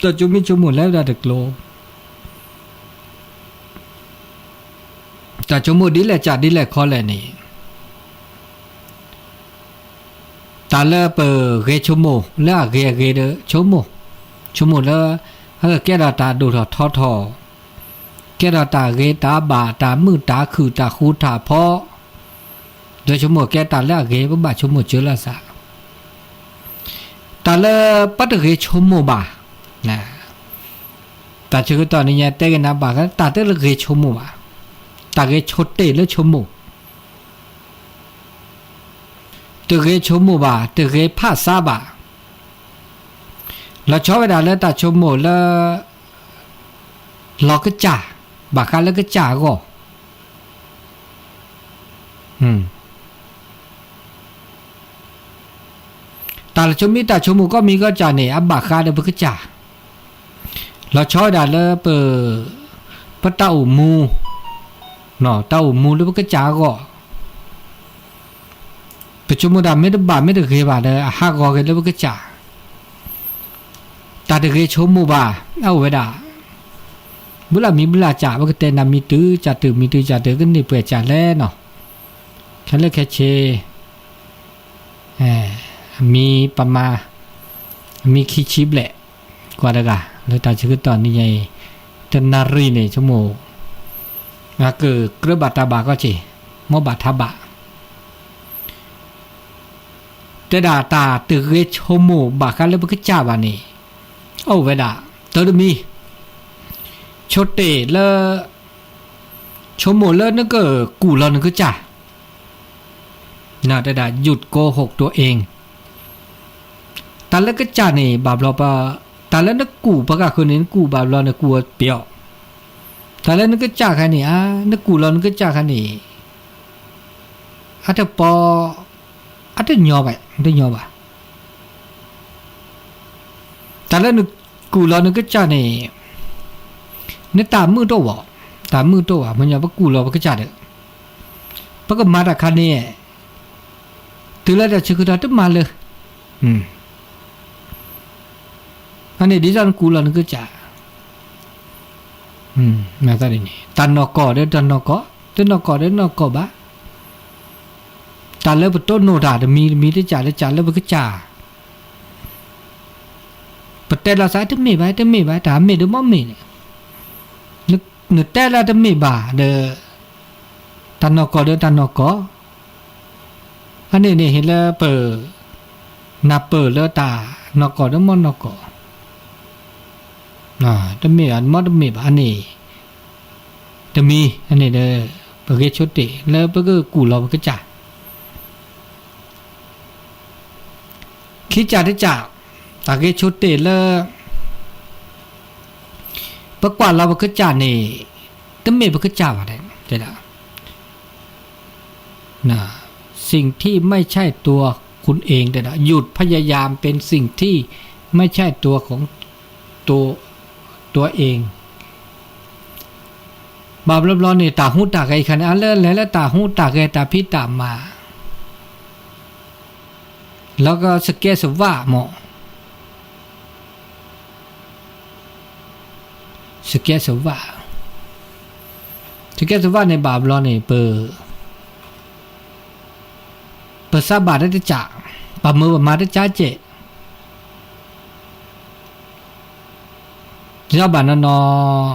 တၢ်ဆိမိၣ်ဆိကမိၣ်လဲၤဝဲဒၣ်တကျိၤ, တၢ်ဆိကမိၣ်ဒ်လဲၣ်စၢ်ဒ်လဲၣ်ခီလဲၣ်န့ၣ်, တၢ်လၢပဂဲၤဆိကမိၣ်လၢအဂ့ၤအဂ့ၤဒီးဆိကမိၣ်, ဆိကမိၣ်လၢ အကကဲထီၣ်တၢ်ဒိၣ်ထီၣ်ထီထီၣ်, ကဲထီၣ်တၢ်ဂ့ၤတၢ်ဘၣ် တၢ်မုာ်တၢ်ခုၣ် တၢ်ဃူတၢ်ဖိး, ဒီးဆိကမိၣ်ကဲတၢ်လၢအဂ့ၤ ပဘၣ်ဆိကမိၣ်စၢၤလီၤသး, တၢ်လၢပတဂဲၤဆိကမိၣ်ဘၣ်, တၢ်ဆၢကတီၢ်န့ၣ်ညါတဲကနၣ်ဘၣ် တၢ်တဂဲၤဆိကမိၣ်ဘၣ်, တၢ်ဂဲၤဆိတ့ၢ်လၢဆိကမိၣ် တဂဲၤဆိကမိၣ်ဘၣ် တဂဲၤဖးဆါဘၣ်, လီၤဆီဝဲဒၣ်လၢတၢ်ဆိကမိၣ်လၢ လီၤကစၢ်, ဘၣ်ဃးလၢကစၢ်အဂီၢ်, တၢ်လၢဆိမ့ၢ်တၢ်ဆိကမိၣ်ကီၢ်မံၤကီၢ်စၢ်န့ၣ် အဘၣ်ဃးဒီးပကစၢ်, လီၤဆီဝဲဒၣ်လၢပ ပတၢ်အိၣ်မူ, တၢ်အိၣ်မူလၢပကစၢ်အဂီၢ် ပဆိကမိၣ်တၢ်မ့ၢ်တဘၣ်မ့ၢ်တဂ့ၤဘၣ်ဒီး အဟးဂီၤက့ၤလၢပကစၢ်, တၢ်တဂဲၤဆိကမိၣ်ဘၣ် အအိၣ်ဝဲဒၣ်, ဘုလၢမံၤဘုလၢစၢ် ပကတဲနၤမံၤတုၤစၢ်တုၤမံၤတုၤစၢ်တုၤ ကန့ၢ်ပှဲၤစၢ်လဲၣ်နီၤ, ခဲလၢာ်ခဲဆ့ အမံၤပမၤ, အမံၤခံဆံဘျဲၣ်, ကွၢ်တဂၤ လၢတၢ်ဆၢကတီၢ်နံၤညါအံၤ, တနၣ်ရံၣ်န့ၣ် ဆိကမိၣ်, အကကြၢးဘၣ်တၢ်ဘၣ်ကီၢ်ဆ့ၣ်, မ်ဘၣ်ထါဘၣ် တဲဒၣ်တၢ်တဂဲၤဆိကမိၣ်ဘၣ်ဃးလၢပကစၢ်ဘၣ်န့ၣ်, အိၣ်ဝဲဒၣ်, တၢ်တမံၤ, ဆိတ့ၢ်လၢ, ဆိကမိၣ်လၢနကကူၣ်လီၤနကစၢ်, တဲဒၣ် หยุดโกหกตัวเอง, တၢ်လၢကစၢ်န့ၣ် ဘၣ်ဘျီပ, တၢ်လၢနကူၣ်ပှၤဂၤဃုာ်န့ၣ် နကူၣ်ဘၣ်ဘျီနကူၣ်ပ့ၤအီၤ, တၢ်လၢနကစၢ်ခါန့ၣ် နကူၣ်လီၤနကစၢ်ခါန့ၣ်, အတပီ, အတညီဘၣ်, တညီဘၣ် တၢ်လၢနကူၣ်လီၤနကစၢ်န့ၣ်, နတၢ်မုာ်တအိၣ်ဘၣ်, တၢ်မုာ်တအိၣ်ဘၣ် မ့ၢ်ညီ ပကူၣ်လီၤပကစၢ်ဒီး, ပကမၤတၢ်ခါန့ၣ်, တုၤလၢတၢ်ဆၢကတီၢ်တမၤလၢ, အန့ၣ် ဒ်သိးနကူၣ်လီၤနကစၢ်, တၢ်နီၢ်ကီၢ်ဒီးတၢ်နီၢ်ကီၢ်, တနီၢ်ကီၢ်ဒီးနီၢ်ကီၢ်ဘၣ်, တၢ်လၢပတိၢ်နီၣ်တၢ်တမံၤတမံၤတစၢ်တစၢ်လၢပကစၢ်, ပတဲလီၤသးတမ့ၢ်ဘၣ် တမ့ၢ်ဘၣ် တၢ်မ့ၢ်ဒီးမ့ၢ်မ့ၢ်န့ၣ်, နတဲလၢတမ့ၢ်ဘၣ်ဒီး, တၢ်နီၢ်ကီၢ်ဒီးတၢ်နီၢ်ကီၢ်, အန့ၣ်န့ၣ်ဟ့ၣ်လၢပ, နၢ်ပၢၢ်လၢတၢ်နီၢ်ကီၢ်ဒီးမ့ၢ်နီၢ်ကီၢ်, တမ့ၢ်ဘၣ်မ့ၢ်တမ့ၢ်ဘၣ်န့ၣ်, တမံၤအန့ၣ်ဒီး, ပဂဲၤဆိတ့ၢ်လၢပကကူၣ်လီၤပကစၢ် ခံစၢ်တစၢ်, တၢ်ဂဲၤဆိတ့ၢ်လၢ ပကွၢ်လီၤပကစၢ်န့ၣ်, တမ့ၢ်ပကစၢ်ဘၣ်, တဲဒၣ် สิ่งที่ไม่ใช่ตัวคุณเอง တဲဒၣ် หยุดพยายามเป็นสิ่งที่ไม่ใช่ตัวของ ตัวเอง ဘၣ်ဘျီဘျီန့ၣ် တၢ်ဟူးတၢ်ဂဲၤအံၤခါန့ၣ် အလၢလဲၤလၢတၢ်ဟူးတၢ်ဂဲၤတၢ်ဖံးတၢ်မၤ လၢကစကဲစဝၣ်မး စကဲစဝၣ်, စကဲစဝၣ်န့ၣ် ဘၣ်ဘျီန့ၣ် ပ ပစၢ်ဘၣ်တၢ်တစး, ပမုာ်ပမၤတစးကဲး, ယဘၣ်နီၢ်နီၢ်,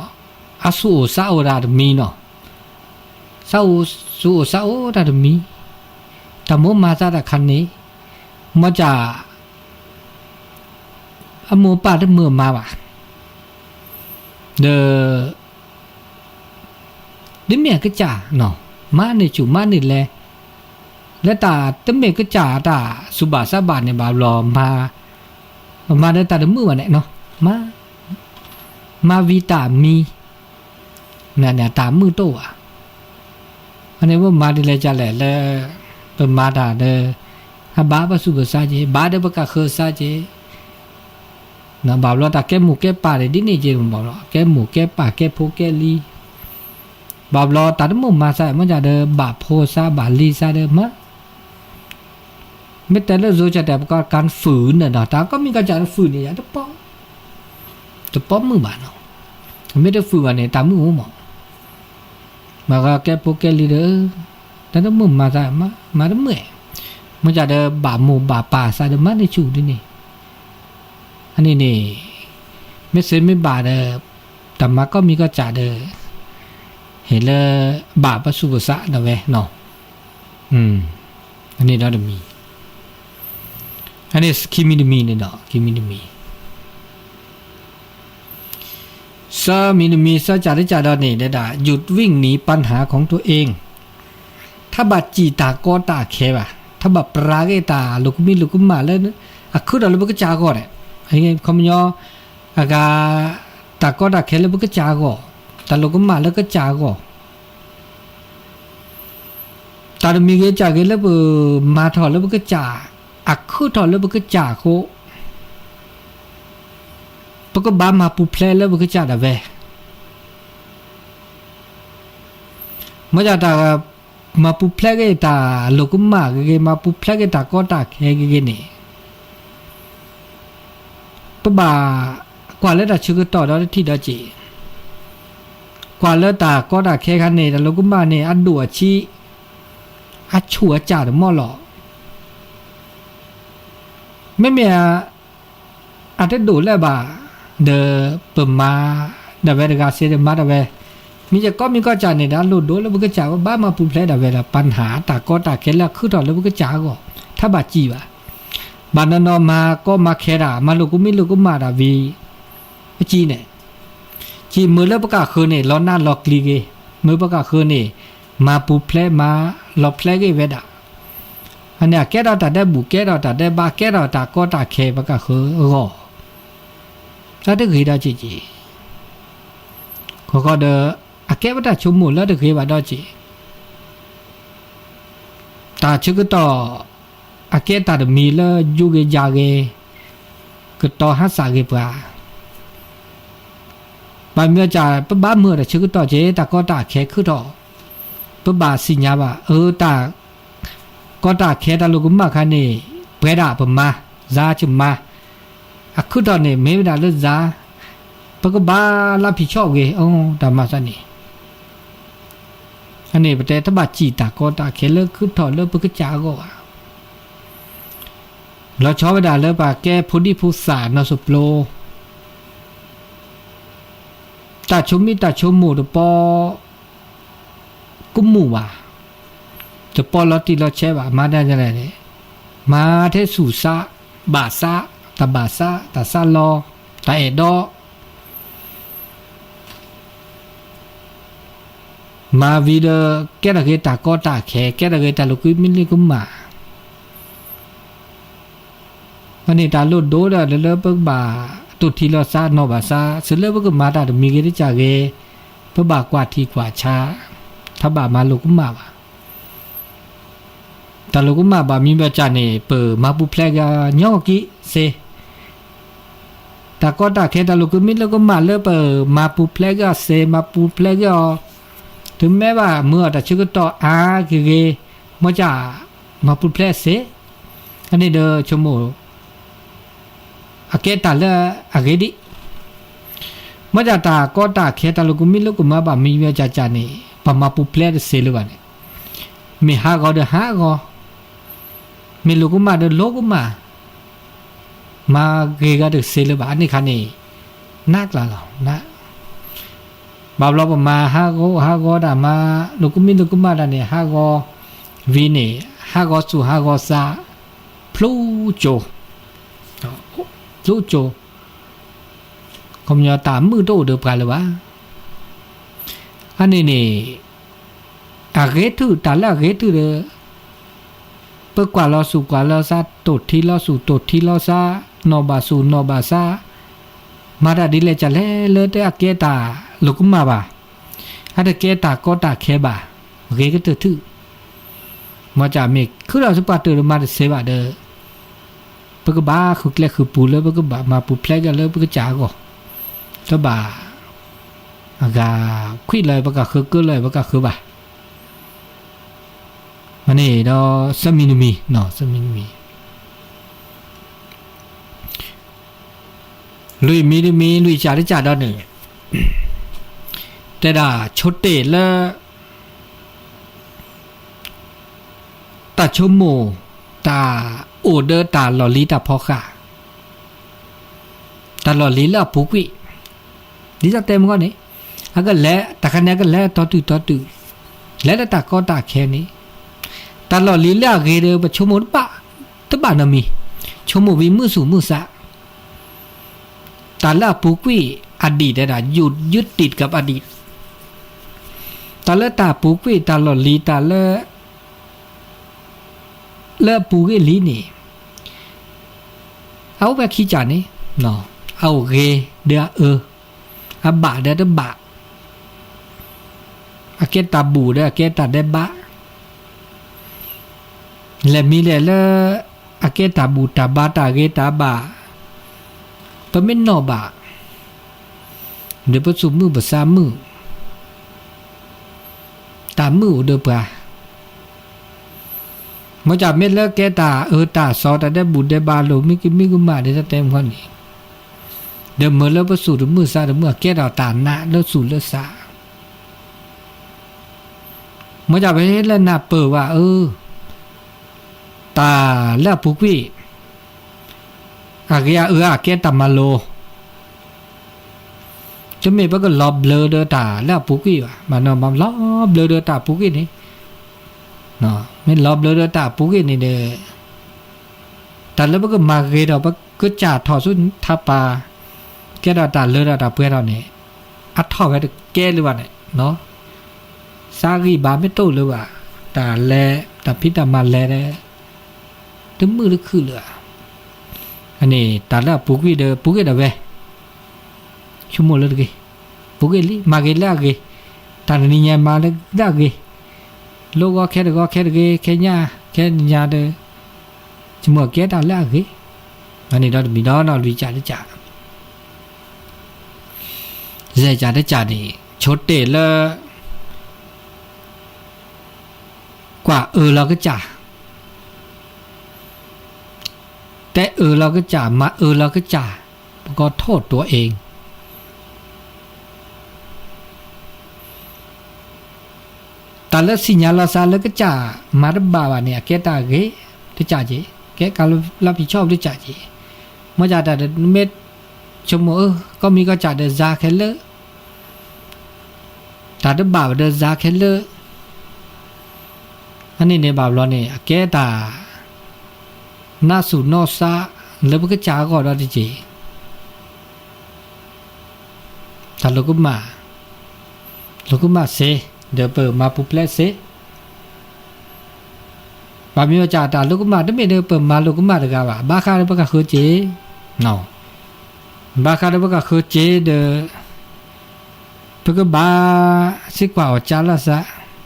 အစူၢ်အိၣ်စါအိၣ်တၢ်တမံၤနီၤ, စူၢ်အိၣ်စါအိၣ်တၢ်တမံၤ, တၢ်မိၢ်မၤသးတၢ်ခါန့ၣ်, မ့ၢ်က အမိၢ်ပၢ်တမုာ်မၤဘၣ်, ဒီး တမ့ၢ်အကစၢ်နီၤ, မၤန့ၢ်ဆူၣ်မၤန့ၢ်လဲၤ, လၢတၢ်တမ့ၢ်ကစၢ်တၢ်စူၢ်ဘၣ်စးဘၣ်န့ၣ် ဘၣ်ဘျီမၤ, မၤဒီးတၢ်တမုာ်ဘၣ်န့ၣ်နီၤ, မၤ, မၤဝံၤတၢ်မံၤ, တၢ်မုာ်တအိၣ်ဘၣ်, အန့ၣ်ပမၤဒ်လဲၣ်ကလဲၣ်လၢ, ပမၤတၢ်ဒီး, အဘၣ်ပစူၢ်ပစါက့ၤ, ဘၣ်ဒီးပကဃၢၤစါက့ၤ ဘၣ်ဘျီတၢ်ကဲမိၢ်ကဲပၢ်န့ၣ် ဒ်န့ၣ်က့ၤမးဘၣ်ဘျီ, ကဲမိၢ်ကဲပၢ်ကဲဖိကဲလံၤ, ဘၣ်ဘျီတၢ်တမိၢ်မၤစါ မ့ၢ်ကဒီးဘၣ်ဖိစါဘၣ်လံၤစါဒီးမၤ, မ့ၢ်တဲလၢယိၤကတဲာ် ပကီၢ်ကၢ်နဖုၣ်န့ၣ်ဒီး တၢ်ကီၢ်မံၤကီၢ်ကၢ်နဖုၣ်န့ၣ် ယတပီၢ်, တပိာ်မုၣ်ဘၣ်နီၤ, မ့ၢ်တဃုဘၣ်န့ၣ် တၢ်မုၣ်အိၣ်မး, မၤဂၤကဲဖိကဲလံၤဒီး, တၢ်တမုၣ်မၤသး မၤတမုၣ်, မ့ၢ်ဒ်ဒီးဘၣ်မိၢ်ဘၣ်ပၢ်သးဒီးမၤန့ၢ်ဆူၣ်ဒ်န့ၣ်, အန့ၣ်န့ၣ်, မ့ၢ်သ့မ့ၢ်ဘၣ်ဒီး, တၢ်မၤကီၢ်မံၤကီၢ်စၢ်ဒီး, ဟ့ၣ်လၢ, ဘၣ်ပှၤဆူးပှၤဆါဒၣ်ဝဲနီၤ, အန့ၣ်ဒီးတမံၤ, အန့ၣ်ခံမံၤတမံၤန့ၣ်ဒီး ခံမံၤတမံၤ သၢမံၤတမံၤ သၢကၢ်တကၢ်ဒီးန့ၣ် ဒဲဒၣ် หยุดวิ่งหนีปัญหาของตัวเอง, တဘၣ်စံၣ်တၢ်ကီတၢ်ခဲဘၣ်, တဘၣ်ပြၤဂ့ၢ်တၢ်လိာ်ကမံလိာ်ကမၣ်လၢ, အခုၣ်ထီၣ်လၢပကစၢ်အဂီၢ်န့ၣ်, ခီပညီ, အဂၤ, တၢ်ကီတၢ်ခဲလၢပကစၢ်အဂီၢ်, တၢ်လိာ်ကမၣ်လၢကစၢ်အဂီၢ် တၢ်တမံၤဂ့ၤကၢ်ဂ့ၤလၢပမၤထီၣ်လၢပကစၢ်, အခုၣ်ထီၣ်လၢပကစၢ်အဃိ, ပကဘၣ်မၤပူၤဖျဲးလၢပကစၢ်ဒၣ်ဝဲ, မ့ၢ်ဒ်တၢ်, မၤပူၤဖျဲးဂ့ၤတၢ်လိာ်ကမၣ်ဂ့ၤဂ့ၤ မၤပူၤဖျဲးဂ့ၤတၢ်ကီတၢ်ခဲဂ့ၤဂ့ၤန့ၣ် ပဘၣ်ကွၢ်လၢတၢ်ဆၢကတီၢ်ဒီးတထံၣ်ဒီးစ့ၢ်, ကွၢ်လၢတၢ်ကီတၢ်ခဲခါန့ၣ် တၢ်လိာ်ကမၣ်န့ၣ် အဒိၣ်အဆံး, အဆူၣ်အစၢ်တမီၢ်လီၤ. မ့မ့ၢ်, အတဒိၣ်လၢၤဘၣ်, ဒီးပမၤဒၣ်ဝဲတဂၤစ့ၢ်ဒီးမၤဒၣ်ဝဲ, မ့ၢ်ယကီၢ်မံၤကီၢ်စၢ်န့ၣ်ဒီး အလိၣ်ဒိၣ်လၢပကစၢ် ပဘၣ်မၤပူၤဖျဲးဒၣ်ဝဲဒီး ပှၤနၢ်တၢ်ကီတၢ်ခဲလၢအခုၣ်ထီၣ်လၢပကစၢ်အဂီၢ်, တဘၣ်စံၣ်ဘၣ်. ဘၣ်နီၢ်နီၢ်မၤကီမၤခဲတၢ် မၤလိာ်ကမံလိာ်ကမၣ်တၢ်ဝံၤ, ပစံၣ်န့ၣ်, စံၣ်မုာ်လၢပကဃၢၤန့ၣ် လီၤနးလီၤကျံၤဂ့ၤ, မ့ၢ်ပကဃၢၤန့ၣ်, မၤပူၤဖျဲးမၤလီၤဖျဲးဂ့ၤဝဲဒၣ်, အန့ၣ်အကဲထီၣ်တၢ်ဒဲးဘူၣ် ကဲထီၣ်တၢ်ဒဲးဘး ကဲထီၣ်တၢ်ကီတၢ်ခဲပကဃၢၤအဂီၢ်, တၢ်တဂ့ၤဒီးစ့ၢ်ကီး, ခီဃီဒီး, အကဲပတၢ်ဆိကမိၣ်လၢတဂ့ၤဘၣ်ဒီးစ့ၢ် တၢ်ဆၢကတီၢ်, အကဲတၢ်တမံၤလၢယူၤဂ့ၤယၤဂ့ၤ, ကတီၤဟးစးဂ့ၤပှၤ, ဘၣ်မ့ၢ်ကၢ် ပဘၣ်မုာ်တၢ်ဆၢကတီၢ်က့ တၢ်ကီတၢ်ခဲခုၣ်ထီၣ်, ပဘၣ်သ့ၣ်ညါဘၣ် အၢ တၢ်ကီတၢ်ခဲတၢ်လိာ်ကမၣ်ခါန့ၣ်, ပှဲၤဒၣ်ပမၤ, စါကမၤ, အခုၣ်ထီၣ်န့ၣ် မ့ၢ်ဝဲဒၣ်လၢစါ, ပကဘၣ်လၢဖံးဆီၣ်ဂ့ၤ အိၣ်တၢ်မၤသးန့ၣ် အန့ၣ်ပတဲတဘၣ်စံၣ်တၢ်ကီတၢ်ခဲလၢခုၣ်ထီၣ်လၢပကစၢ်အဂီၢ်ဘၣ်. လီၤဆီဝဲဒၣ်လၢပှၤကဲဖိဒံဖိသၣ်နီၢ်စိၤပျိ, တၢ်ဆိမံတၢ်ဆိကမိၣ်တပီၢ် ကမူၣ်ဘၣ်, တပီၢ်လီၤတံၢ်လီၤဆဲးဘၣ် မၤဒ်လဲၣ်န့ၣ်, မၤထဲဆူၣ်စး, ဘၣ်စး, တၢ်ဘၣ်စး, တၢ်စးလီၤ, တၢ်အဲၣ်ဒီး မၤဝံၤဒီး ကဲထီၣ်က့ၤတၢ်ကီတၢ်ခဲ ကဲထီၣ်က့ၤတၢ်လိာ်ကွံမံလိာ်ကမၣ်, အန့ၣ်တၢ်လိၣ်ဒိၣ်ဒီးလၢလၢပကဘၣ်တိၢ်ထံလီၤစါနီၢ်ဘၣ်စါ စးလၢပကမၤတၢ်တမံၤဂ့ၤတကၢ်ဂ့ၤ, ပဘၣ်ကွၢ်ထံကွၢ်ဆး, တဘၣ်မၤလိာ်ကမၣ်ဘၣ်. တၢ်လိာ်ကမၣ်ဘၣ်မံဘၣ်ကၢ်န့ၣ် ပမၤပူၤဖျဲးက့ၤညီကံစ့, တၢ်ကီတၢ်ခဲတၢ်လိာ်ကွံမံလိာ်ကမၣ်လၢပမၤပူၤဖျဲးက့ၤအီၤစ့ မၤပူၤဖျဲးက့ၤအီၤ, တုၤမ့ၢ်ဘၣ်မုာ်အီၤတၢ်ဆၢကတီၢ်အါက့ၤဂ့ၤ, မ့ၢ်ကၢ်, မၤပူၤဖျဲးစ့, အန့ၣ်ဒီးဆိကမိၣ် အကဲတၢ်လၢအဂ့ၤဒံး, မ့ၢ်ကၢ်တၢ်ကီတၢ်ခဲတၢ်လိာ်ကွံမံလိာ်ကမၣ်ဘၣ်မံဘၣ်ကၢ်ကၢ်န့ၣ် ပမၤပူၤဖျဲးတစ့လၢၤဘၣ်န့ၣ်, မ့ၢ်ဟးဂီၤဒီးဟးဂီၤ, မ့ၢ်လိာ်ကမၣ်ဒီးလိာ်ကမၣ်, မၤဂ့ၤဂၤတစ့လၢၤဘၣ် အန့ၣ်ခါန့ၣ်, နးကျါလီၤ, ဘၣ်ဘျီပမၤဟးဂီၤဟးဂီၤတၢ်မၤလိာ်ကွံမံလိာ်ကမၣ်တၢ်န့ၣ် ဟးဂီၤ, ဝံၤန့ၣ်, ဟးဂီၤဆူၣ်ဟးဂီၤစး, ဖျိကၠိ, ဖျိကၠိ, ခီပညီတၢ်မုာ်တအိၣ်ဒီးပှၤလၢၤဘၣ်. အန့ၣ်န့ၣ်, အဂ့ၤထုးတၢ်လၢအဂ့ၤထုးဒီး ပကွၢ်လီၤဆူၣ်ကွၢ်လီၤစး တိၢ်ထံလီၤဆူၣ်တိၢ်ထံလီၤစး, နီၢ်ဘၣ်ဆူၣ်နီၢ်ဘၣ်စး, မၤတၢ်ဒ်လဲၣ်ကၢ်လဲၣ်လၢတၢ်အကဲတၢ်လိာ်ကမၣ်ဘၣ်, အတကဲတၢ်ကီတၢ်ခဲဘၣ်, ဂ့ၤကတၢၢ်ထုး မ့ၢ်ကၢ်မ့ၢ်ခုၣ်ဒီးစပှၢ်တၢၢ်ဒီးမၤတစ့ဘၣ်ဒီး, ပကဘၣ်ဃုကျဲဃုပူၤလၢပကဘၣ်မၤပူၤဖျဲးက့ၤလၢပကစၢ်အဂီၢ်, တဘၣ်, အဂၤ, ခွံလီၤပကဃၢၤကၢလီၤပကဃၢၤဘၣ်. အန့ၣ်ဒီး သၢမံၤတမံၤ, သၢမံၤတမံၤ လွံၢ်မံၤတမံၤ လွံၢ်ကၠးတကၠးဒီးန့ၣ် တဲဒၣ်ဆိတ့ၢ်လၢ တၢ်ဆိကမိၣ် တၢ်အိၣ်ဒီးတၢ်လီၢ်လံၤတၢ်ဖီဃာ် တၢ်လီၢ်လံၤလၢအပူၤကွံာ် ဒ်သိးတဲမ့ၢ်ဂီၢ်န့ၣ် အကလဲၤ တၢ်ခါန့ၣ် အကလဲၤတီတုၤတီတုၤ လဲၤလၢတၢ်ကီတၢ်ခဲန့ၣ် တၢ်လီၢ်လံၤလၢအဂ့ၤဒီး ပဆိကမိၣ်တဘၣ် တဘၣ်နီတမံၤ ဆိကမိၣ်ဝံၤမုာ်ဆူၣ်မုာ်သး တၢ်လၢအပူၤကွံာ် အဒံၣ်တဲဒၣ် ယူးယူးတံၢ်ကပ်အဒံၣ် တၢ်လၢတၢ်ပူၤကွံာ် တၢ်လီၢ်လံၤ တၢ်လၢ လၢအပူၤကွံာ်လံန့ၣ် အအိၣ်ဝဲခံကၠးန့ၣ် အအိၣ်ဂ့ၤဒီးအအၢ အဘၣ်ဒီးတဘၣ် အကဲတၢ်ဘူၣ်ဒီးအကဲတၢ်ဒဲးဘး လဲၤမံၤလဲၣ်လၢ အကဲတၢ်ဘူၣ်တၢ်ဘါတၢ်ဂ့ၤတၢ်ဘၣ် ပမ့ၢ်နီၣ်ဘၣ် ဒီးပသူၣ်မုာ်ပသးမုာ် တၢ်မုာ်အိၣ်ဒီးပှၤ မ့ၢ်ကၠးမ့ၢ်လၢကဲတၢ်အၢတၢ်သီ တၢ်ဒဲးဘူၣ်ဒဲးဘါလိာ် မ့ၢ်ကမံကမၣ်ဒ်တၢ်တဲမ့ၢ်န့ၣ် ဒီးမုာ်လၢပသူၣ်တမုာ်သးတမုာ် အကဲထီၣ်တၢ်နးလၢသူၣ်လၢသး မ့ၢ်ကၠးပဟ့ၣ်လၢနၢ်ပၢၢ်ဘၣ်အၢ တၢ်လၢအပူၤကွံာ် အဂ့ၤအအၢအကဲတၢ်မၤလိ တမ့ၢ်ပကလီၤဘျၢဒီးတၢ်လၢအပူၤကွံာ်ဘၣ် မ့ၢ်နီၢ်မၤလီၤဘျၢဒီးတၢ်အပူၤကွံာ်န့ၣ် မ့ၢ်လီၤဘျၢဒီးတၢ်အပူၤကွံာ်န့ၣ်ဒီး တၢ်လၢပကမၤဂ့ၤဒီး ပကစၢ်ထီၣ်ဆူထးပၤ ကဲထီၣ်တၢ်လၢဒီးတၢ်ပှဲၤထီၣ်န့ၣ် အထီၣ်ဝဲတကဲလၢၤဘၣ်န့ၣ် သးဂံၢ်ဘါမ့ၢ်တအိၣ်လၢၤဘၣ် တၢ်လဲၤ တၢ်ဖံးတၢ်မၤလဲၤဒီး တမုာ်တခုၣ်လၢၤဘၣ် အန့ၣ် တၢ်လၢအပူၤကွံာ်ဒီး ပူၤကွံာ်ဒီးဝဲ ဆိကမိၣ်လၢတဂ့ၤ, ပူၤကွံာ်လံ မၤဂ့ၤလၢအဂ့ၤ, တၢ်တနံၤညါမၤလၢအဂ့ၤ, လိၣ်ဂီၤခဲတဂီၤခဲတဂ့ၤ, ခဲညါ ခဲညါဒီး ဆိကမိၣ်ကဲတၢ်လၢအဂ့ၤ, အန့ၣ်ဒီးတမံၤဒီးနီၢ်လွံၢ်ကၠးတကၠး, ယဲၢ်ကၠးတကၠးန့ၣ် ဆိတ့ၢ်လၢ ကွၢ်အၢလီၤကစၢ်, တဲအၢလီၤကစၢ်, မၤအၢလီၤကစၢ်, ပကီၢ်ထိၣ်တိအ့ၣ် တၢ်လၢသ့ၣ်ညါလီၤသးလၢကစၢ်မၤတဘၣ်ဘၣ်န့ၣ် အကဲတၢ်ဂ့ၤတကၠးက့ၤ, ကဲကလီၤပံာ်ဆီၣ်တကၠးက့ၤ, မ့ၢ်ကၠးတၢ်မ့ၢ်ဆိကမိၣ်အၢ ကီၢ်မံၤကီၢ်စၢ်ဒီးစါခဲလၢာ် တၢ်တဘၣ်ဝဲဒီးစါခဲလၢာ်, အန့ၣ်န့ၣ်ဘၣ်ဘျီန့ၣ် အကဲတၢ် နၢ်သူၣ်နီၢ်သးလၢပကစၢ်အဂီၢ်ဒီးတက့ၢ်. တၢ်လိၤကမၣ်, လိၤကမၣ်စ့, ဒီးပမၤပူၤဖျဲးစ့, ဘၣ်မနုၤအကစၢ်တၢ်လိၤကမၣ် တမ့ၢ်ဒီးပမၤလိၤကမၣ်တဂၤဘၣ်, ဘၣ်ဃးဒီးပကဃုစ့, ဘၣ်ဃးဒီးပကဃုစ့ဒီး ပကဘၣ်သံကွၢ်အီၤကၢလီၤသ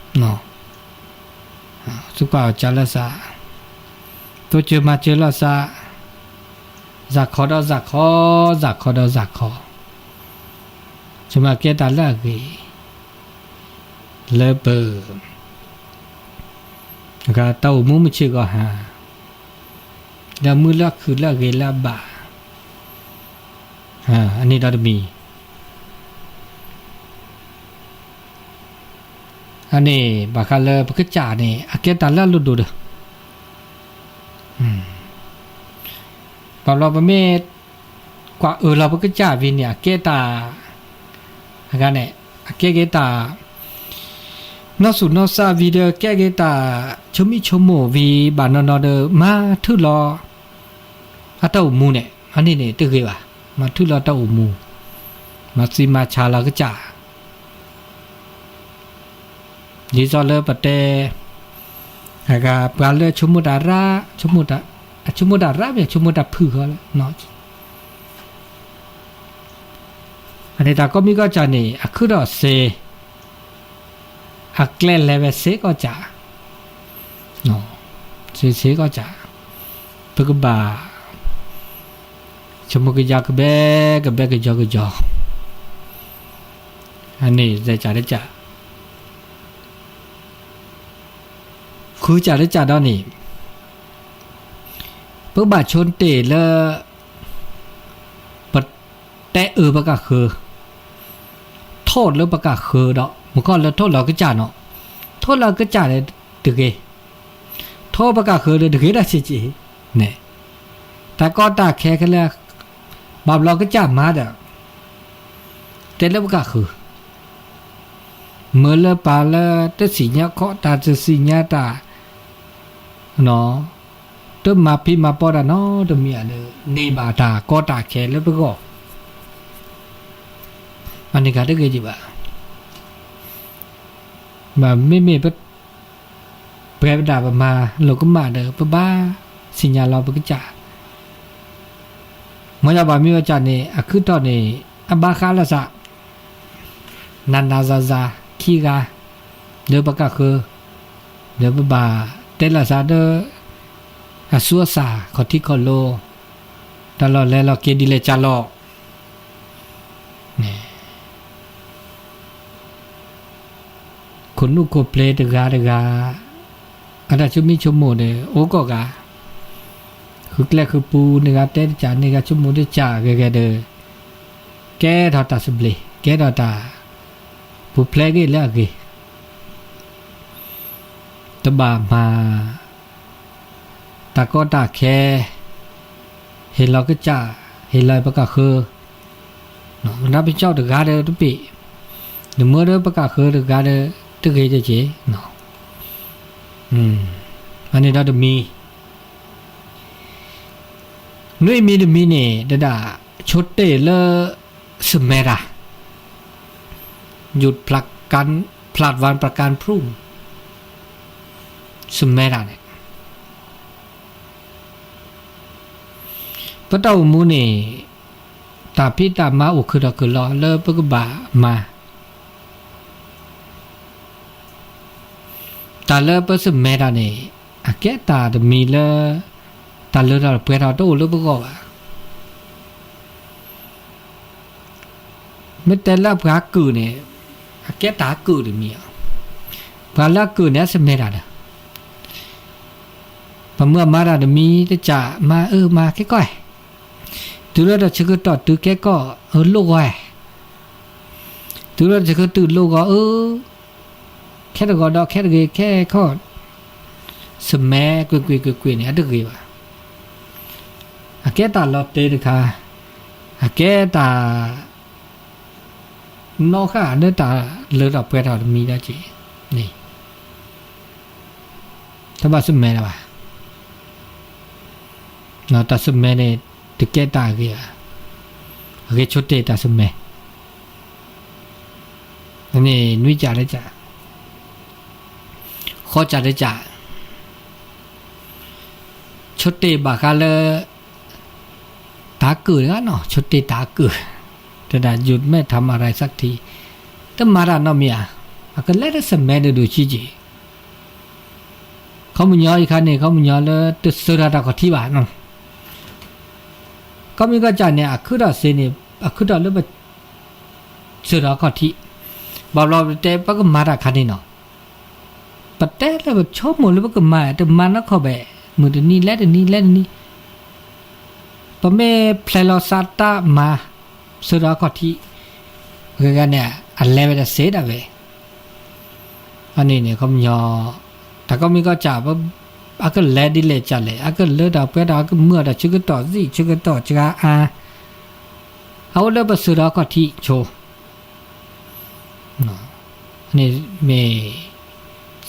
း, သံကွၢ်အီၤကၢလီၤသး, တိစၢၤမၤစၢၤလီၤသး, စးခီဒီးစးခီ, စးခီဒီးစးခီ, ဆိကမိၣ်ကဲတၢ်လၢအဂ့ၤ, လၢပ တၢ်အိၣ်မူမုၢ်ဆ့ၣ်ဂီၤဟါ, လၢမုၢ်လၢခုၣ်လၢအဂ့ၤလၢအဘၣ်, အန့ၣ်ဒီးတမံၤ အန့ၣ် ဘၣ်ဃးလၢပကစၢ်န့ၣ် အကဲတၢ်လၢအလိၣ်ဒိၣ်ဒီး ဘၣ်ဘျီပမ့ၢ် ကွၢ်အၢလီၤပကစၢ်ဝံၤန့ၣ် အကဲတၢ် အဂၤန့ၣ် အကဲက့ၤတၢ် နီၢ်သူၣ်နီၢ်သးဝံၤဒီး ကဲက့ၤတၢ် ဆိမိၣ်ဆိကမိၣ်ဝံၤဘၣ်နီၢ်နီၢ်ဒီး မၤထုးလီၤ အတၢ်အိၣ်မူန့ၣ် အန့ၣ်န့ၣ်တဂ့ၤဘၣ်. မၤထုးလီၤတၢ်အိၣ်မူ, မၤသံမၤဆါလီၤကစၢ် ဒ်သိးလၢပတဲ အဂၤပှၤလၢဆိကမိၣ်တၢ်ရၣ်, ဆိကမိၣ်တၢ်ရၣ်မ့ၢ် ဆိကမိၣ်တၢ်ဖုၣ်ဃီလၢ အန့ၣ်တၢ်ကီၢ်မံၤကီၢ်စၢ်န့ၣ် အခုၣ်ထီၣ်စ့, အကျဲလဲၤဝဲစ့ကီၢ်စၢ်, စ့စ့ကီၢ်စၢ်, ပကဘၣ် ဆိကမိၣ်ကယီကဘဲ ကဘဲကယီကယီ, အန့ၣ်စဲးစးတစး ဃုစးတစးဒီးန့ၣ် ပကဘၣ်ဆိတ့ၢ်လၢ ပ တဲအၢပကၣ်ဃၢ, ထိၣ်လၢပကၣ်ဃၢဒီး မ့ၢ်ခီလၢထိၣ်လီၤကစၢ်နီၤ, ထိၣ်လီၤကစၢ်ဒီးတဂ့ၤ, ထိၣ်ပကၣ်ဃၢဒီးတဂ့ၤတၢ်ဆံးဆံးန့ၣ်, တၢ်ကီတၢ်ခဲခဲလၢာ် ဘၣ်ဘျီကစၢ်မၤဒီး တဲလၢပကၣ်ဃၢ မ့ၢ်လၢပှၤလၢတသ့ၣ်ညါခီၣ်တၢ် တသ့ၣ်ညါတၢ်, တမၤဖံးမၤပီတၢ်နီတမံၤဧါဒီး န့ၢ်ဘၣ်တၢ်ကီတၢ်ခဲလၢပဂီၢ်, အန့ၣ်ကတဂ့ၤဒံးဘၣ်. မ့မ့ၢ်ပ ပှဲၤပဒၣ်ပမၤလိာ်ကမၣ်ဒီး ပဘၣ်သ့ၣ်ညါလီၤပကစၢ်, မ်ယဘၣ်မ့ၢ်ဝဲကစၢ်န့ၣ် အခုၣ်ထီၣ်န့ၣ် အဘၣ်ဃးလီၤသး နးနးဇာဇာ ခံဂၤ လၢပကၣ်ဃၢ, လၢပဘၣ်တဲလီၤသးဒီး အသူအသၣ် ခီၣ်ထံးခီၣ်လိၤ တၢ်လီၢ်လဲၤလီၤက့ၤဒ်လဲၣ်ကၢ်လီၤ ခိၣ်နူာ်ခိၣ်ဖျ့တဂၤတဂၤ အတၢ်ဆိမိၣ်ဆိကမိၣ်ဒီး အိၣ်ကိးဂၤ, ဃုကျဲဃုပူၤ န့ၢ်ဂၤတဲတကၢ် န့ၢ်ဂၤဆိကမိၣ်တကၢ်ဂ့ၤဂ့ၤဒီး ကဲထီၣ်တၢ်သဘျ့ ကဲထီၣ်တၢ်ပူၤဖျဲးဂ့ၤလၢအဂ့ၤ, တဘၣ်မၤ တၢ်ကီတၢ်ခဲ ဟ့ၣ်လီၤကစၢ် ဟ့ၣ်လီၤပကၣ်ဃၢ, နပကၠီၣ်တဂၤဒီးတပ့ၤ, နမၢဒီးပကၣ်ဃၢတဂၤဒီးတဂ့ၤတက့ၢ်, အန့ၣ်ဒီးတမံၤ နွံမံၤတမံၤန့ၣ် တဒၣ်ဆိတ့ၢ်လၢ စမဲတၢ် ယုၢ်ဖျးဝၣ်ပကၢၣ်ဖရူၣ် စမဲတၢ်န့ၣ် ပတၢ်အိၣ်မူန့ၣ် တၢ်ဖံးတၢ်မၤအိၣ်ခုၣ်ထီၣ်ခုၣ်လီၤလၢပကဘၣ်မၤ တၢ်လၢပစမဲတၢ်န့ၣ် အကဲတၢ်တမံၤလၢ တၢ်လၢထီၣ်ပှဲၤထီၣ်တအိၣ်လၢပဂီၢ်ဘၣ်. မ့ၢ်တဲလၢပှၤကုၢ်န့ၣ် အကဲတၢ်ကုၢ်တမံၤ, ပှၤလၢအကုၢ်န့ၣ် အစမဲတၢ်ဒီး ပမုၢ်အမၤတၢ်တမံၤတကၢ် မၤအၢမၤကဲကီၢ်, တုၤလၢတၢ်ဆၢကတီၢ်တုၤကဲကီၢ် အၢလိၣ်ဂီၤ, တုၤလၢတၢ်ဆၢကတီၢ်လိၣ်ဂီၤအၢ, ခဲတဂီၤဒီးခဲတဂ့ၤခဲခီၣ်, စမဲကွ့ၢ်ကွ့ၢ်ကွ့ၢ်ကွ့ၢ်န့ၣ် အတဂ့ၤဘၣ်. အကဲတၢ်လီၤတဲာ်တခါ, အကဲတၢ် နီၣ်ဃာ်လၢတၢ်လၢထီၣ်ပှဲၤထီၣ်တမံၤဒီးက့ၤန့ၣ် တဘၣ်စမဲလၢၤဘၣ်. တၢ်စမဲန့ၣ် တကဲတၢ်အဂ့ၤဘၣ်, အဂ့ၤဆိတ့ၢ်တၢ်စမဲ, န့ၣ်နွံကၢ်တကၢ်, ဃိးကၢ်တကၢ်, ဆိတ့ၢ်ဘၣ်ဃးလၢ တၢ်ကုၢ်တဂၤနီၤ ဆိတ့ၢ်တၢ်ကုၢ်, တဒၣ်ယုၢ်မဲာ်ထးမၤရၤသၣ်ထံ, တမၤတၢ်နီတမံၤဧါ, အကလဲၤတစမဲဒိၣ်ဒိၣ်ဆံးဆံး, ခီပညီအံၤခါန့ၣ် ခီပညီလၢတစၢထီၣ်တၢ်ခီၣ်ထံးဘၣ်နီၤ, ခီမ့ၢ်ကီၢ်ကၢ်န့ၣ် အခုၣ်ထီၣ်စ့န့ၣ် အခုၣ်ထီၣ်လၢပ စၢထီၣ်ခီၣ်ထံး, ဘၣ်ဘျီပတဲပကမၤတၢ်ခါန့ၣ်နီၤ, ပတဲလၢပဆိကမိၣ်လၢပကမၤ တမၤနီၢ်ခီၣ်ဘဲ, မုၢ်တနံၤလဲၤတနံၤလဲၤတနံၤ, ပမ့ၢ်ဖျဲးလီၤသးတၢ်မၤ စၢထီၣ်ခီၣ်ထံး, ဂ့ၤဂ့ၤန့ၣ် အလဲၤဝဲတစ့ဒၣ်ဝဲ, အန့ၣ်န့ၣ် ခီပညီ, တၢ်ကီမ့ၢ်ကီၢ်စၢ် အကလဲၤဒ်လဲၣ်ကလဲၣ် အကလၢတၢ်ပှဲၤတၢ် အကမုာ်တၢ်ဆၢကတီၢ်သံၣ်ဆၢကတီၢ်စှၤအါ, အအိၣ်လၢပစၢထီၣ်ခီၣ်ထံးဆိ, န့ၣ်မ့ၢ်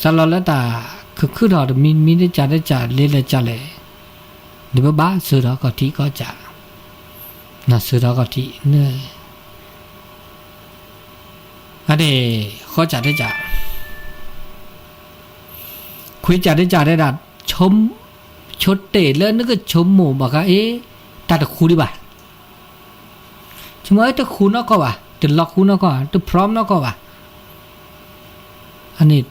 စးလီၤလၢတၢ်ခုၣ်ခုၣ်ထီၣ်တမံၤမံၤတကၢ်တကၢ် လ့လဲၣ်ကလဲၣ်, ဒီးပဘၣ်စၢထီၣ်ခီၣ်ထံးကီၢ်စၢ်, စၢထီၣ်ခီၣ်ထံးန့ၣ် အန့ၣ် ဃိးကၢ်တကၢ်, ခွံကၢ်တကၢ်တဲဒၣ် ဆိတ့ၢ်လၢနကဆိကမိၣ်ဘၣ်ဃးအံၤ တၢ်တဃူဒံးဘၣ်, ဆိကမိၣ်တဃူနီၢ်ကီၢ်ဘၣ် တလီၤဃူနီၢ်ကီၢ် တ พร้อม နီၢ်ကီၢ်ဘၣ်, အန့ၣ်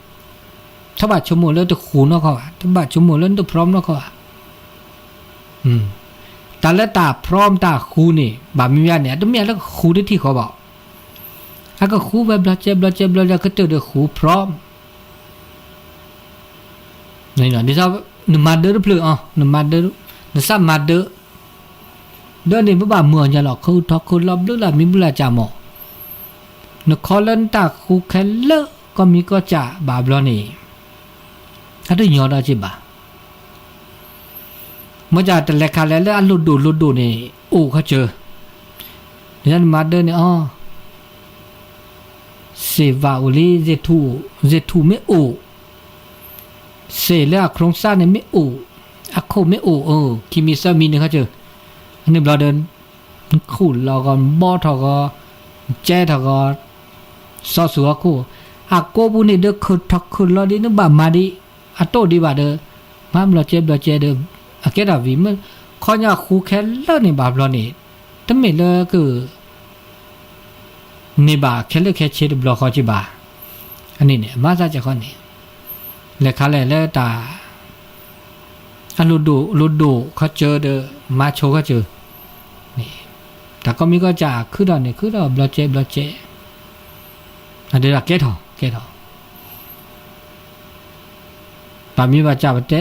တဘၣ်ဆိကမိၣ်လၢတဃူနီၢ်ကီၢ်ဘၣ် တဘၣ်ဆိကမိၣ်လၢနတ พร้อม နီၢ်ကီၢ်ဘၣ်, တၢ်လၢတၢ် พร้อม တၢ်ဃူန့ၣ် ဘၣ်မ့ၢ်မ့ၢ်န့ၣ် အတမ့ၢ်လၢကဃူတထံၣ်ဃီဘၣ်, အကဃူဝဲဘျီကဲဘျီကဲဘျီကဲ ကတၢၢ်ဒီးဃူ พร้อม ဒ်သိး နမၤဒၢတဖျၢၣ်အီၤ နမၤဒၢ နသးမၤဒၢ ဒ်န့ၣ် ပဘၣ်မုာ်အီၤညါလီၤ ခူထီၣ်ခူလီၤဘျုးလၢမံဘျုးလၢကၠၢ်မး, နခီလၢနတၢ်ဃူခဲလၢာ်ကီၢ်မံကီၢ်ကၠၢ်ဘၣ်ဘျီန့ၣ်, အတညီဒီးက့ၤဘၣ် မ့ၢ်ကတလဲၤခးလဲၤလၢအလိၣ်ဒိၣ်လိၣ်ဒိၣ်န့ၣ် အိၣ်ခီစၢၤ, နမၤဒၢန့ၣ်အီၤ, စ့ၣ်ဝးအိၣ်လံ, စ့ၣ်ထူၣ်မ့ၢ်အိၣ်, စ့ၣ်လၢအခရူံစၢ်န့ၣ်မ့ၢ်အိၣ်, အခိၣ်မ့ၢ်အိၣ်, ခံမံၤသၢမံၤန့ၣ်ခီစၢၤ, အန့ၣ်ဘျီဒီး နခူၣ်လီၤဂီၤ နဘီထီၣ်ဂီၤ, နကဲထီၣ်ဂီၤ, စီဆှံဟီၣ်ခိၣ်, အကိးပူၤန့ၣ်ဒီး ခုၣ်ထီၣ်ခုၣ်လီၤဒ်နဘၣ်မၤဒ်, အတိၢ်ဒံးဘၣ်ဒီး, မၤဘျီကဲဘျီကဲဒီး, အကဲထီၣ်ဝံၤမ့ၢ်, ခီညီဃူခဲလၢာ်န့ၣ်ဘၣ်ဘျီန့ၣ်, တမ့ၢ်လၢက န့ၢ်ဘၣ်ခဲလၢာ်ခဲဆ့တဘျီဃီက့ၤဘၣ်, အန့ၣ်န့ၣ် အမၤသးစဲၤဃီန့ၣ်, လဲၤခးလဲၤလၢတၢ် အလိၣ်ဒိၣ်လိၣ်ဒိၣ်ခီစၢၤဒီး မၤဆိခီစၢၤန့ၣ်, တၢ်ကီမံကီၢ်ကၠၢ်ခုထီၣ်န့ၣ် ခုထီၣ်ဘျီကဲဘျီကဲ, အဒဲဒၣ်ကဲထီၣ်ကဲထီၣ်, ဘၣ်မံဘၣ်ကၠၢ်ပတဲ,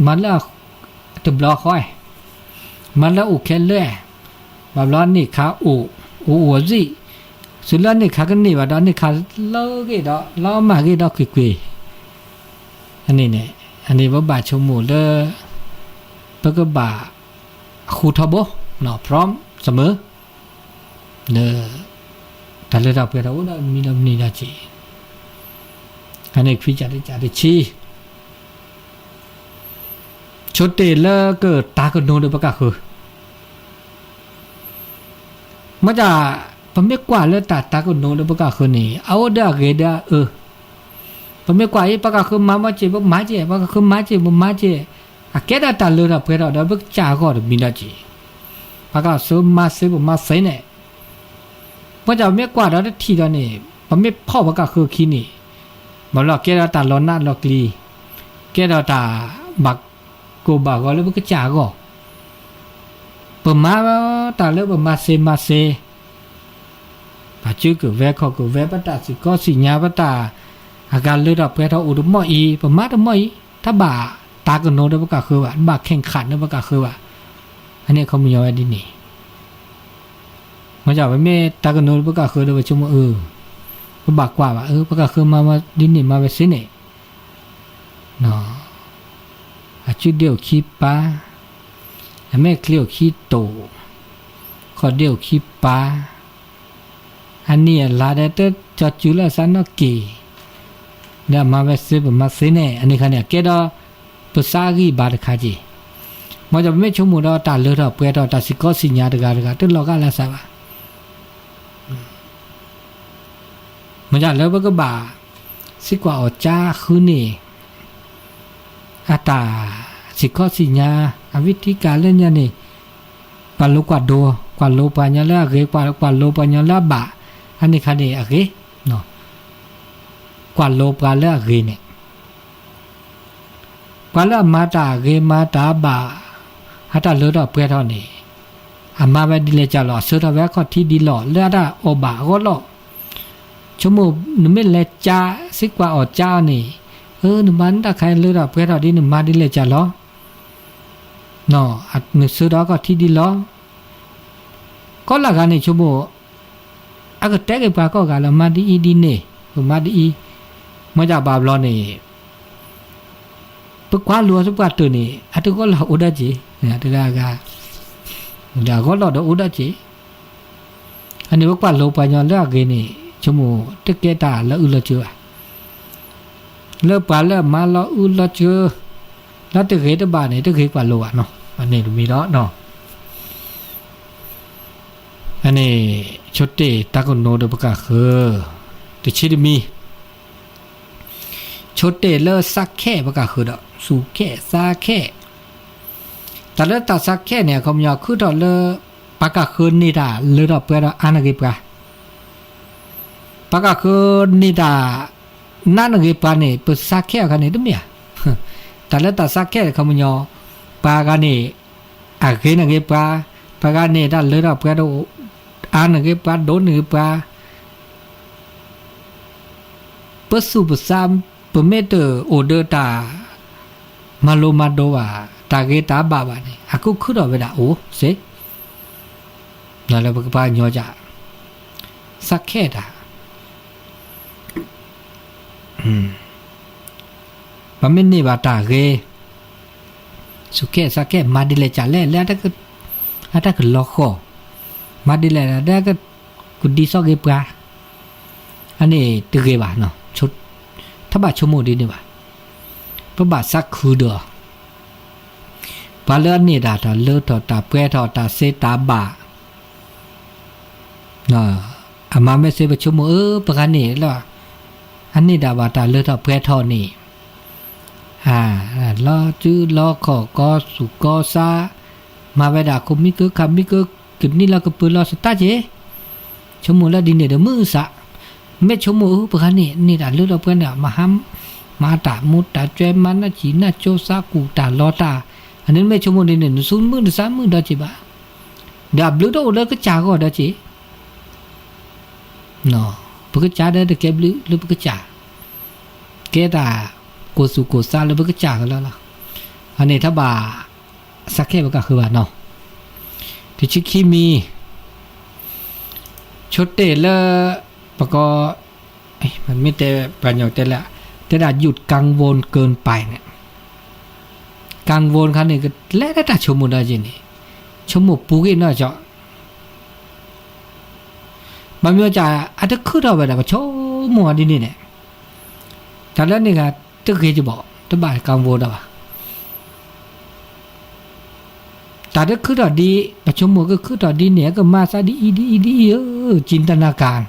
မၤလၢ တဘျီဃီ, မၤလၢအိၣ်ခဲလၢာ်, ဘၣ်ဘျီန့ၢ်ခါအိၣ်, အိၣ်အိၣ်အသံၣ်, သုလၢန့ၢ်ခါကန့ၢ်ဘၣ်ဒီး န့ၢ်ခါလၢဂ့ၤဒီး လီၤမၢ်ဂ့ၤဒီးကွ့ၢ်ကွ့ၢ်, အန့ၣ်န့ၣ်, အန့ၣ်ပဘၣ်ဆိကမိၣ်လၢ ပကဘၣ် ဃူထီဘိ, နီၢ် from စမၢ လၢ တၢ်လၢတၢ်ပှဲၤထီၣ်အိၣ်ဒီးမံၤဒီးမနုၤဒီးက့ၤ, အန့ၣ်ခွံကၠၢ်တကၠၢ်တဆံ, ဆိတ့ၢ်လၢကတၢ်ကနိဒီးပကၢ်ဃၢၤ မ့ၢ်တၢ်, ပမ့ၢ်ကွၢ်လၢတၢ်တၢ်ကနိဒီးပကၢ်ဃၢၤန့ၣ် အအိၣ်ဒီးအဂ့ၤဒီးအအၢ, ပမ့ၢ်ကွၢ်အံၤ ပကၢ်ဃၢၤမၤမ့ၢ်စ့ၢ် ပမၤစ့ၢ်, ပကၢ်ဃၢၤမၤစ့ၢ် ပမၤစ့ၢ်, အကဲဒၣ်တၢ်လၢထီၣ်ပှဲၤထီၣ်ဒီးပကစၢ်အဂီၢ်တမံၤဒီးက့ၤ, ပကၢ်ဃၢၤမၤစ့ၢ် ပမၤစ့ၢ်န့ၣ်, မ့ၢ်တၢ်ပမ့ၢ်ကွၢ်ဒီးတထံၣ်ဒီးန့ၣ် ပမ့ၢ်ဖီၣ်ပကၢ်ဃၢၤခံန့ၣ်, ဘၣ်ဘျီကဲဒီးတၢ်လီၤနးလီၤကျံၤ, ကဲဒီးတၢ်ဘၣ်ကိၢ်ဘၣ်ဂီၤလၢပကစၢ်အဂီၢ်, ပမၤတၢ်လၢပမၤစ့ၢ်မၤစ့ၢ် ပာ်စုကဝဲၤခီၣ်ကဝဲၤ ပတၢ်စ့ၢ်ကီးစံၣ်ညါ ပတၢ်အဂၤလၢထီၣ်ပှဲၤထီၣ်အိၣ်တမံၤအံၤ ပမၤတမံၤအံၤ တဘၣ်တၢ်ကနိဒီးပကၢ်ဃၢၤဘၣ်, တဘၣ်ခဲၣ်ခးဒီးပကၢ်ဃၢၤဘၣ်, အန့ၣ်အခီပညီဝဲဒ်န့ၣ်, မ့ၢ်ပမ့ၢ်တၢ်ကနိဒီးပကၢ်ဃၢၤဒီးပဆိကမိၣ်အၢ, ပဘၣ်ကွၢ်ဘၣ်အၢ ပကၢ်ဃၢၤမၤဝဲဒ်န့ၣ်မၤဝဲစ့ၢ်န့ၣ် အစုဒ့အိၣ်ခံပၢ်, အမဲာ်ချံအိၣ်ခံတိာ်, ခီၣ်ဒ့အိၣ်ခံပၢ်, အနံၣ်အလါဒီးတကၠီစုလၢအစးနီၣ်က့ၤ, ဒီးအမၤဝဲစ့ၢ်ပမၤစ့ၢ်န့ၣ် အန့ၣ်ခါန့ၣ် အကဲဒီး ပသးဂံၢ်ဘါတခါက့ၤ, မ့ၢ်ပမ့ၢ်ဆိကမိၣ်ဒီးတၢ်လၢထီၣ်ပှဲၤထီၣ် တၢ်စ့ၢ်ကီးစံၣ်ညါတဂၤတဂၤ တလီၤဂာ်လၢသးဘၣ် မ့ၢ်လၢပကဘၣ် စံးကွၢ်အီၣ်ကၠါဃုန့ၣ် အတၢ်စ့ၢ်ကီးစံၣ်ညါ အဝံတံကၤလၢညါန့ၣ် ကွၢ်လိကွၢ်ဒိ ကွၢ်လိပှၤညီလၢအဂ့ၤ ကွၢ်လိပှၤညီလၢအဘၣ် အန့ၣ်ခါန့ၣ်အဂ့ၤ, ကွၢ်လိပှၤလၢအဂ့ၤန့ၣ် ပှၤလၢအမၤတၢ်ဂ့ၤမၤတၢ်ဘၣ် အတၢ်လၢထီၣ်ပှဲၤထီၣ်န့ၣ် အမၤဝဲဒ်လဲၣ်ကၢ်လီၤ အဆှၢထီၣ်ဝဲအခီၣ်ထံးဒ်လီၢ် လၢအတၢ်အီၣ်ဘၣ်အဂီၢ်လီၤ. ဆိကမိၣ်နမ့ၢ်လဲၤကၠါ စံးကွၢ်အီၣ်ကၠါအီၤန့ၣ် အၢ နမၤနတၢ်ခါလၢထီၣ်ပှဲၤထီၣ်ဒ်နမၤဒ်လဲၣ်ကၢ်လီၤ နဆှၢထီၣ်အခီၣ်ထံးဒ်လီၢ် ကီလၢဂၤန့ၣ်ဆိကမိၣ် အကတဲက့ၤပှၤကိးဂၤလၢမၤဒ်အံၤဒ်န့ၣ် ပမၤဒ်အံၤ မ့ၢ်ဒၣ်ဘၣ်ဘျီန့ၣ် ပကွၢ်လိာ်အီၤသပှၢ်တၢၢ်န့ၣ် အတဂီၢ်လၢအအိၣ်ဒၣ်က့ၤ တဂၤဂၤ ဒီးအဂီၢ်လီၤဒီးအိၣ်ဒၣ်က့ၤ အန့ၣ်ပကွၢ်လိပှၤညီလၢအဂ့ၤန့ၣ် ဆိကမိၣ်တကဲတၢ်လၢအုၣ်လီၤစၢၤဘၣ် လၢပှၤလၢအမၤလီၤအုၣ်လီၤစၢၤ လၢတဂ့ၤတဘၣ်န့ၣ် တဂ့ၤကွၢ်လိဘၣ်နီၤ အန့ၣ်တမံၤဒီး အန့ၣ် ဆိတ့ၢ်တၢ်ကနိဒီးပကၢ်ဃၢၤ တဆံတမံၤ ဆိတ့ၢ်လၢသးခဲပကၢ်ဃၢၤဒီး သူၣ်ခဲသးခဲ တၢ်လၢတၢ်သးခဲန့ၣ် အခီပညီခုထီၣ်လၢ ပကၢ်ဃၢၤန့ၢ်တၢ်လၢထီၣ်ပှဲၤဒီးအါနဂ့ၤပှၤ ပကၢ်ဃၢၤန့ၢ်တၢ် နါနဂ့ၤပှၤန့ၣ် ပသးခဲအခါန့ၣ်တမ့ၢ်ဧါ တၢ်လၢတၢ်သးခဲအခီပညီ ပှၤဂၤန့ၣ် အဂ့ၤနဂ့ၤပှၤ ပှၤဂၤန့ၣ်တၢ်လၢထီၣ်ပှဲၤဒီး အါနဂ့ၤပှၤ ဒိၣ်နဂ့ၤပှၤ ပသူၣ်ပသး ပမ့ၢ်တအိၣ်ဒီးတၢ် မၤလိမၤဒိးဘၣ် တၢ်ဂ့ၤတၢ်ဘၣ်ဘၣ်န့ၣ် အကခုထီၣ်ဝဲဒၣ်အိၣ်စ့ၢ် လၢပကပှၤကညီက သးခဲတၢ်, ပမ့ၢ်န့ၢ်ဘၣ်တၢ်ဂ့ၤ, သူၣ်ခဲသးခဲ မၤဒ်လဲၣ်ကလဲၣ် လၢအတၢ်ကလီၤဃီၤ, မၤဒ်လဲၣ်လၢကဒ်သိးက့ၤပှၤ, အန့ၣ်တဂ့ၤဘၣ်, တဘၣ်ဆိကမိၣ်ဒ်န့ၣ်ဘၣ်, ပဘၣ်သးခုဒီး ပှၤလၢအန့ၢ်တၢ်တၢ်လၢထီၣ်တၢ်ပှဲၤထီၣ်တၢ်သ့တၢ်ဘၣ်, အမၤမ့ၢ်သ့ပဆိကမိၣ် အၢ ပှၤဂၤန့ၣ်လၢ အန့ၢ်ဒၣ်ဘၣ်တၢ်လၢထီၣ်ပှဲၤထီၣ်န့ၣ်, လီၤစုလီၤခီၣ်ကီသူၣ်ကီသး, မၤဝဲဒၣ်ခိၣ်မံကၢခးမံကၢ ကနံၣ်လီၤကပၢၤလီၤသတးက့ၤ, ဆိကမိၣ်လၢဒ်န့ၣ်ဒီးမုာ်သး, မ့ၢ်ဆိကမိၣ်အၢ ပှၤဂၤန့ၣ် န့ၢ်တၢ်လၢထီၣ်ပှဲၤန့ၣ် မၤဟါ မၤတၢ်မူတၢ်ကဲ မၤနၢ်စံၣ်နၢ်ကၠိသးကူၣ်တၢ်လီၤတၢ်, အန့ၣ်မ့ၢ်ဆိကမိၣ်ဒ်န့ၣ် နသူမုာ်နသးမုာ်ဒီးက့ၤဘၣ်, ဒီးအဘျုးတအိၣ်လၢကစၢ်ဂီၢ်ဒီးက့ၤ ပကစၢ်ဒီးတကဲဘျုးလၢပကစၢ်, ကဲတၢ်ကိၢ်သူၣ်ကိၢ်သးလၢပကစၢ်ကလီလီၤ, အန့ၣ်တဘၣ်သးခဲပကဃုဘၣ်နီၤ, တဆံခံမံၤ, ဆိတ့ၢ်လၢ ပကီ မ့ၢ်တဲပှၤကညီတဲလၢ တဲဒၣ် หยุดกังวลเกินไป န့ၣ်, กังวล ခါန့ၣ် ကလဲၤလၢတၢ်ဆိကမိၣ်ဒီးက့ၤန့ၣ်, ဆိကမိၣ်ပူၤဂ့ၤနီၢ်ကီၢ် ဘၣ်မနုၤအက အတခုထီၣ်ဝဲဒၣ် ပဆိကမိၣ်အီၤဒ်န့ၣ်န့ၣ်, တၢ်လၢန့ၣ်ဂ့ၤ တဂ့ၤကဘၣ် တဘၣ် กังวล ဒီးဘၣ်, တၢ်တခုထီၣ်ဒ် ပဆိကမိၣ်ကခုထီၣ်ဒ်န့ၣ် ကမၤသးဒ်အံၤဒ်အံၤဒ်အံၤဧၢ, จินตนาการ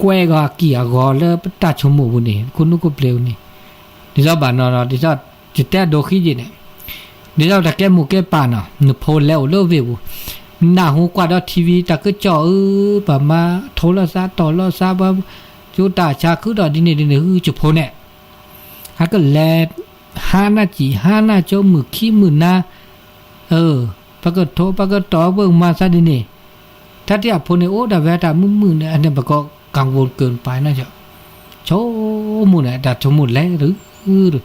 ကွဲးဂီၤအကံၢ်အဂီၤလၢပတၢ်ဆိကမိၣ်ပူၤန့ၣ် ခိၣ်နူာ်ခိၣ်ပျ့ၤပူၤန့ၣ်, ဒ်သိးဘၣ်နီၤ ဒ်သိး ယတဲအဒိခံယ့ၣ်န့ၣ်, ဒ်သိးတၢ်ကဲမိၢ်ကဲပၢ်နီၤ နဖိလဲၤအိၣ်လၢဝ့ၢ်ပူၤ, နၢ်ဟူကွၢ်ဒီး ထံဝံၤ တၢ်ကစီၣ်ဧၢ, ပှၤမၤထိးလိာ်သးတီၢ်လိာ်သး ပှၤကၠိတၢ်ဆါခုထီၣ်ဒ်န့ၣ်ဒ်န့ၣ် ဟုကဖိန့ၣ်, အကလဲၤ ဟါနၢ်စံၣ် ဟါနၢ်ကၠိ မုၢ်ခံမုၢ်နၤ, ပကထိး ပကတီၢ် ပကမၤသးဒ်န့ၣ်, တၢ်တ့ၢ်အဖိန့ၣ် အိၣ်ဒၣ်ဝဲတၢ်မုာ်မုာ်န့ၣ် အန့ၣ်ပကိး กังวลเกินไป နီၢ်ကီၢ်, ဆိကမိၣ်န့ၣ် တၢ်ဆိကမိၣ်လဲၤတ,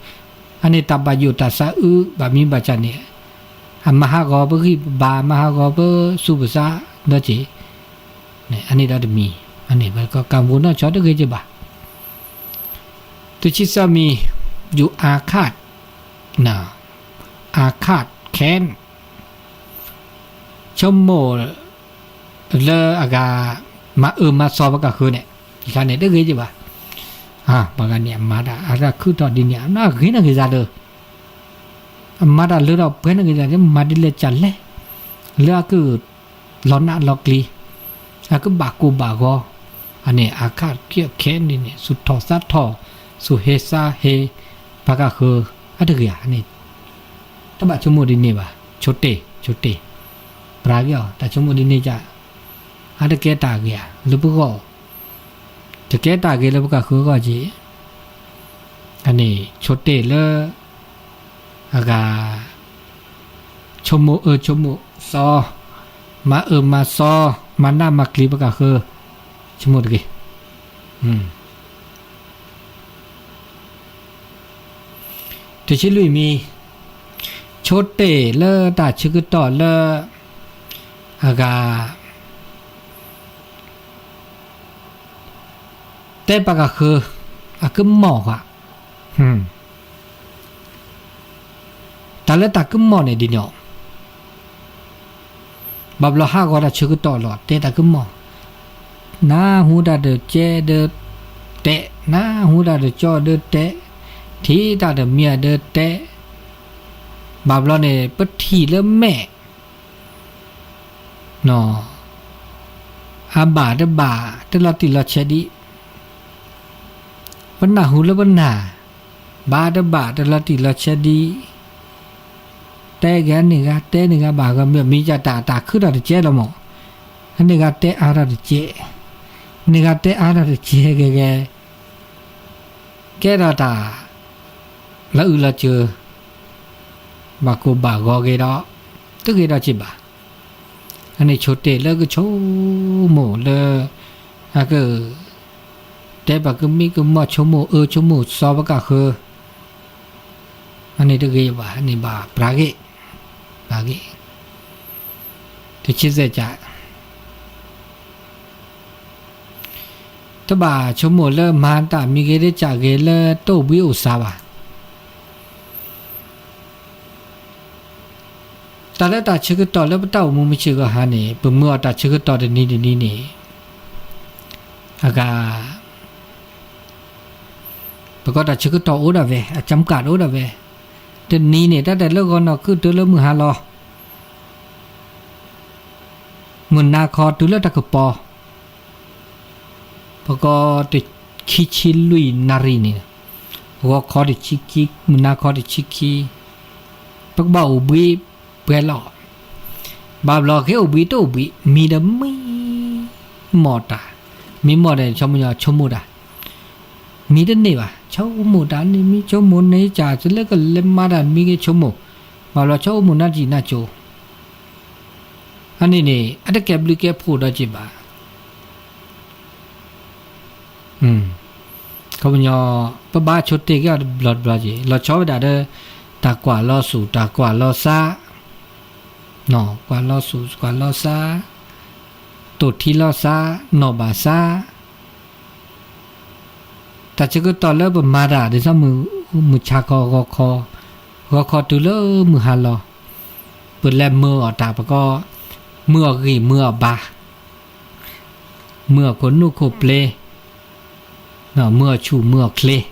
အန့ၣ်တၢ်ဘၣ်ယိၣ်တၢ်သးအုး ဘၣ်မံဘၣ်စၢ်န့ၣ်, အမၤဟးဂီၤပဂံၢ်ပဘါ မၤဟးဂီၤပသူၣ်ပသးဒီးက့ၤ, အန့ၣ်ဒီးတမံၤ, အန့ၣ်ပကိး กังวล နီၢ်ကီၢ် တဂ့ၤက့ၤဘၣ်. တဆံသၢမံၤ, ယူၤအၤခၣ်, အၤခၣ်ခဲ, ဆိကမိၣ်လၢအဂၤ မၤအၢမၤသီပကဃုန့ၣ်, ယခါန့ၣ်တဂ့ၤက့ၤဘၣ်. ပှၤဂၤန့ၣ် အမၤတၢ်အတၢ်ခုထီၣ်ဒ်န့ၣ် အဂ့ၤနဂ့ၤသးဒီး အမၤတၢ်လၢထီၣ်ပှဲၤနဂ့ၤသး မၤဒ်လဲၣ်ကလဲၣ်, လၢအက လီၤနးလီၤကျံၤ, အကဘၣ်ကိၢ်ဘၣ်ဂီၤ, အန့ၣ် အၤခၣ်ခဲန့ၣ်န့ၣ် သူၣ်ထီၣ်သးထီၣ်, သူၣ်ဟ့သးဟ့, ပှၤကဃု အတဂ့ၤဧါန့ၣ်, တဘၣ်ဆိကမိၣ်ဒ်န့ၣ်ဘၣ်, ဆိတ့ၢ် ဆိတ့ၢ်, ပြးက့ၤအီၤ တၢ်ဆိကမိၣ်ဒ်န့ၣ်က အတကဲတၢ်ဂ့ၤဧါ လၢပဂီၢ်, တကဲတၢ်ဂ့ၤလၢပကဃုအဂီၢ်က့ၤ, အန့ၣ် ဆိတ့ၢ်လၢ အဂၤ ဆိကမိၣ်အၢဆိကမိၣ်သီ, မၤအၢမၤသီ, မၤနးမၤကျံၤပကဃု, ဆိကမိၣ်တဂ့ၤ. တဆံလွံၢ်မံၤ, ဆိတ့ၢ်လၢတၢ်ဆၢကတီၢ်လၢ အဂၤ တဲပကဃု အကမီၢ်ဃာ်, တၢ်လၢတၢ်ကမီၢ်န့ၣ်ဒ်န့ၣ်, ဘၣ်ဘျီဟးဂီၤတၢ်ဆၢကတီၢ်လီၤ တဲတၢ်ကမီၢ်, နၢ်ဟူတၢ်တကဲဒီးတဲ, နၢ်ဟူတၢ်တကၠီဒီးတဲ, ထံၣ်တၢ်တမံၤဒီးတဲ, ဘၣ်ဘျီန့ၣ် ပထံၣ်လၢမဲာ် အဘၣ်တဘၣ် တလီၤတံၢ်လီၤဆဲးဒံး, ပနၢ်ဟူလၢပနၢ် ဘၣ်တဘၣ်တလီၤတံၢ်လီၤဆဲးဒံး, တဲက့ၤန့ၢ်ဂၤ တဲန့ၢ်ဂၤဘၣ်ဂီၢ် မ့ၢ်မံၤကတၢ် တၢ်ခုထီၣ်တကဲလီၤမး, အန့ၢ်ဂၤတဲအါထီၣ်တကဲ, န့ၢ်ဂၤတဲအါထီၣ်တကဲဂ့ၤဂ့ၤ, ကဲထီၣ်တၢ် လၢအုၣ်လီၤစၢၤ ဘၣ်ကိၢ်ဘၣ်ဂီၤဂ့ၤဒီး တဂ့ၤဒီးက့ၤဘၣ်. အန့ၣ်ဆိတ့ၢ်လၢကဆိကမိၣ်လၢ အက တဲပှၤကမံကမီၢ်ဆိကမိၣ်အၢဆိကမိၣ်သီပကဃု အန့ၣ်တဂ့ၤဘၣ် အန့ၣ်ဘၣ်ပြးဂ့ၤ, ပြးဂ့ၤ. တဆံသဲးကး, တဘၣ်ဆိကမိၣ်လၢမၤတၢ်မံၤဂ့ၤ တကးဂ့ၤလၢတအိၣ်ဘှံးအိၣ်စးဘၣ်. တၢ်လၢတၢ်ဆၢကတီၢ်လၢပတၢ်အိၣ်မူမုၢ်ဆ့ၣ်ဂီၤဟါန့ၣ် ပမၢအီၤတၢ်ဆၢကတီၢ်တနံၤတနံၤန့ၣ် အဂၤ ပကီတၢ်ဆၢကတီၢ်အိၣ်ဒၣ်ဝဲ အကၠၢကၣ်အိၣ်ဒၣ်ဝဲ, တနံၤန့ၣ် တၢ်တဲလၢဂီၤနီၢ်ခုတုၤလၢမုၢ်ဟါလီၤ မုၢ်နၤခီတုၤလၢတၢ်ကပီၤ, ပကီတခံဆံလွံၢ်နၣ်ရံၣ်န့ၣ်, ဂီၤခီတဆံခံ မုၢ်နၤခီတဆံခံ, ပကဘၣ်အိၣ်ဘှံးပှဲၤလီၤ. ဘၣ်ဘျီဃ့အိၣ်ဘှံးတအိၣ်ဘှံး မံၤဒီးမံၤမီၢ်တၢ်, မံၤမီၢ်ဒီး ဆိကမိၣ်တၢ် မံၤတန့ၢ်ဘၣ် ဆိကမိၣ်တၢ်န့ၣ် မံၤဆိကမိၣ်န့ၣ် ကစၢ်လၢကလဲၤမၤတၢ်မံၤဂ့ၤဆိကမိၣ်, ဘၣ်ဘျီဆိကမိၣ်နၢ်တံၢ်နၢ်ကၠိ အန့ၣ်န့ၣ် အတကဲဘျုးကဲဖှိၣ်ဒီးက့ၤဘၣ်. ခီပညီ ပဘၣ်ဆိတ့ၢ်က့ၤအီၤတဘျီတဘျီက့ၤ လီၤဆီဝဲဒၣ်ဒီး တၢ်ကွၢ်လီၤဆူၣ် တၢ်ကွၢ်လီၤစါ, ကွၢ်လီၤဆူၣ် ကွၢ်လီၤစါ, တိၢ်ထံလီၤစါ, နီၢ်ဘၣ်စါ တၢ်ဆၢကတီၢ်လၢပမၤတၢ် ဒ်သိးမုၢ်ဆါခီ ဂီၤခီ, ဂီၤခီတုၤလၢမုၢ်ဟါလီၤ, ပလဲၤမၢအီၤတၢ်ပကီ, မၢအီၤဂံၢ်မၢအီၤဘါ, မၢအီၤခိၣ်နူာ်ခိၣ်ပျ့ၤ, မၢအီၤဆူၣ်မၢအီၤချ့,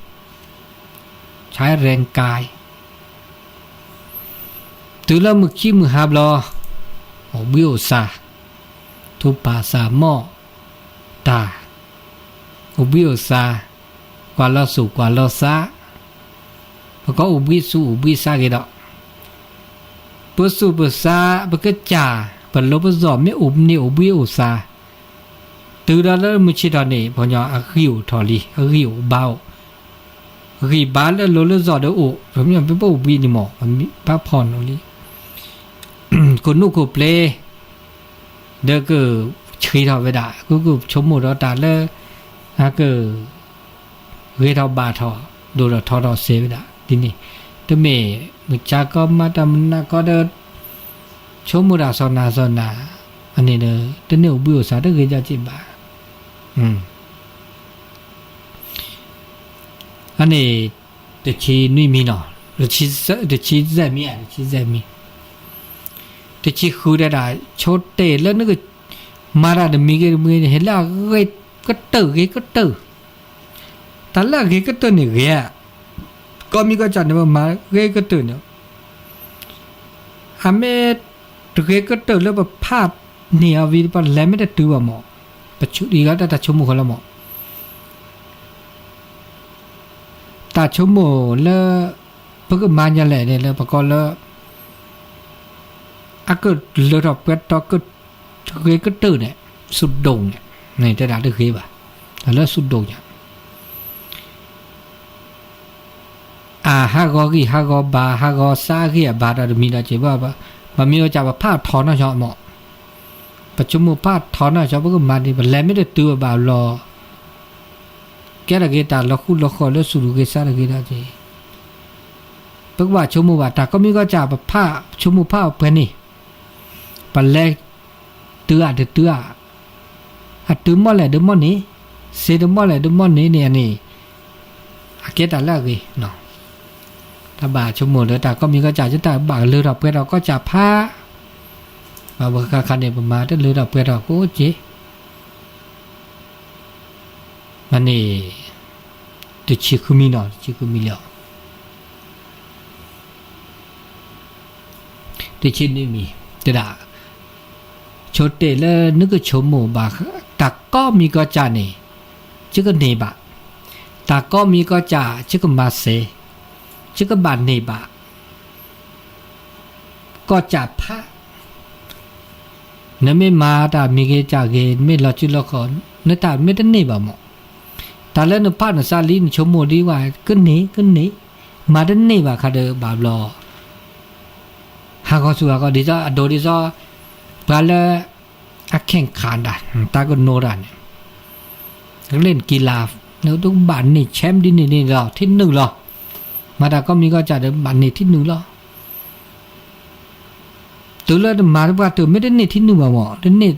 ဆါရဲၣ်ကါ, တုၤလၢမုၢ်ခံမုၢ်ဟါဘျီ, အိၣ်ဘှံးအိၣ်စး, ထူပၢ်စၢ်မီၢ်, တၢ်, အိၣ်ဘှံးအိၣ်စး, ကွၢ်လီၤဆူၣ်ကွၢ်လီၤစါ, ပကအိၣ်ဘှံးဆူၣ်အိၣ်ဘှံးစါက့ၤဒီး, ပဆူၣ်ပစါ, ပကစၢ်, ပလိၤပစီၣ်မ့ၢ်အိၣ်န့ၢ်အိၣ်ဘှံးအိၣ်စး, တုၤဒီးလၢမုၢ်ဆ့ၣ်ထီၣ်န့ၣ် ပှၤကညီအဂံၢ်အိၣ်ထီၣ်လံ အဂံၢ်အိၣ်ဘါအိၣ်, ဂံၢ်ဘါလၢလိၤလၢစီၣ်ဒီးအိၣ်, ပမ့ၢ်ပအိၣ်ဘှံးန့ၣ်မး ပဖးဖီၣ်နီၤလံ, ခိၣ်နူာ်ခိၣ်ပျ့ၤ ဒီးကဆှံထီၣ်ဝဲဒၣ် ကကဆိကမိၣ်ဒီးတၢ်လၢ အက ဂ့ၤထီၣ်ဘၣ်ထီၣ် ဒိၣ်ထီၣ်ထီထီၣ်စဲးဝဲဒၣ်ဒ်န့ၣ်, တမ့ၢ်မုၢ်ဆါခီမၤတၢ်မုၢ်နၤခီဒီး ဆိကမိၣ်တၢ်စီၢ်နၤစီၢ်နၤ, အန့ၣ်ဒီး တန့ၢ်အိၣ်ဘှံးအိၣ်စးတဂ့ၤဒၣ်က့ၤဘၣ်. အန့ၣ် တဆံနွံမံၤနီၤ, တဆံ, တဆံမံၤ, တဆံမံၤ, တဆံဃုတဲဒၣ် ဆိတဲာ်လၢနက မၤတၢ်တမံၤဂ့ၤတမံၤဂ့ၤန့ၣ် ဟဲလၢအဂ့ၤကတၢၢ်ဂ့ၤကတၢၢ်, တၢ်လၢအဂ့ၤကတၢၢ်န့ၣ်ဂ့ၤ, ကီၢ်မံၤကီၢ်စၢ်န့ၣ် ပမၤဂ့ၤကတၢၢ်န့ၣ် အမ့ၢ်တဂ့ၤကတၢၢ်လၢပဖးန့ၢ်အီၤဝံၤ ပလဲၤမ့ၢ်တတုၤဘၣ်မး, ပဆူၣ်အံၤဂၤတၢ်ဆိကမိၣ်ဃီလီၤမး, တၢ်ဆိကမိၣ်လၢ ပကမၤညါလဲၣ်န့ၣ်လၢပကီၢ်လၢ အကလၢထီၣ်ပှဲၤထီၣ်ကဂ့ၤကတၢၢ်န့ၣ် ဆူၣ်ဒိၣ်န့ၣ်, န့ၣ်တဲဒၣ်တဂ့ၤဘၣ်, တၢ်လၢဆူၣ်ဒိၣ်ညါ အဟးဂီၤဂံၢ်ဟးဂီၤဘါ ဟးဂီၤစါအဂံၢ်အဘါဒီးတမံၤဒီးက့ၤဘၣ်, ပမ့ၢ်ဝဲဒၣ်ပဖးထီနီၢ်ဆီမး, ပဆိကမိၣ်ဖးထီနီၢ်ဆီ ပကမၤန့ၣ် ပလဲၤမ့ၢ်တတုၤဘၣ်လီၤ, ကဲထီၣ်က့ၤတၢ်လီၤဃူလီၤဃီၤလၢဆူၣ်တဂ့ၤစါတဂ့ၤဒီးက့ၤ, ပကဘၣ်ဆိကမိၣ်ဘၣ် တၢ်ကိးမံၤကီးစၢ် ပဖးဆိကမိၣ်ဖးအီၤပှဲၤန့ၣ် ပလဲၤတုၤအတတုၤဧါ, အတုၤမီၢ်လဲၣ်ဒုးမီၢ်န့ၣ်, စ့တမီၢ်လဲၣ်ဒုးမီၢ်န့ၣ်န့ၣ်န့ၣ်, အကဲတၢ်လၢအဂ့ၤ, တၢ်ဘၣ်ဆိကမိၣ်ဒီးတၢ်ကိးမံၤကီးစၢ် တၢ်ဘၣ်ကလၢထီၣ်ပှဲၤထီၣ်ကီးစၢ်ဖး, ဘၣ်ဝဲဃၣ်ဃၣ်န့ၣ် ပမၤတလၢထီၣ်ပှဲၤထီၣ်ကအိၣ်က့ၤ မ့ၢ်န့ၣ်, တဆံဃုမံၤနီၤ တဆံဃုမံၤလီၤ. တဆံနွံမံၤ, တဲဒၣ်, ဆိတဲာ်လၢနကဆိကမိၣ်ဘၣ် တၢ်ကိးမံၤကီးစၢ်န့ၣ်, ယကန့ၢ်ဘၣ်, တၢ်ကိးမံၤကီးစၢ် ယကမၤစဲး, ယကဘၣ်န့ၢ်ဘၣ် ကီးစၢ်ဖး နမ့ၢ်မၤတၢ်မံၤဂ့ၤစၢ်ဂ့ၤ နမ့ၢ်လီၤစုလီၤဃီၤ နတၢ်မ့ၢ်တန့ၢ်ဘၣ်မး, တၢ်လၢနဖးနစးလံ နဆိကမိၣ်ဒ်ဝဲ ကန့ၢ် ကန့ၢ်, မၤတန့ၢ်ဘၣ်ခါဒီးဘၣ်ဘျီ ဟးဂီၤဆူၣ်ဟးဂီၤ ဒ်သိးအဒိဒ်သိး ပှၤလၢ အခဲၣ်ခးတၢ် တၢ်ကနိတၢ်န့ၣ် ကလ့ၣ်နကံလၤ နကဘၣ်န့ၢ် champ ဒ်န့ၣ်န့ၣ်လီၤ ထံၣ်နုာ်လီၤ. မၤတၢ်ကိးမံၤကီးစၢ်ဒီး ဘၣ်န့ၢ်ထံၣ်နုာ်လီၤ. တုၤလၢတမၤတပှၢ်တုၤ မ့ၢ်တန့ၢ်ထံနုာ်ဘၣ်မး တန့ၢ်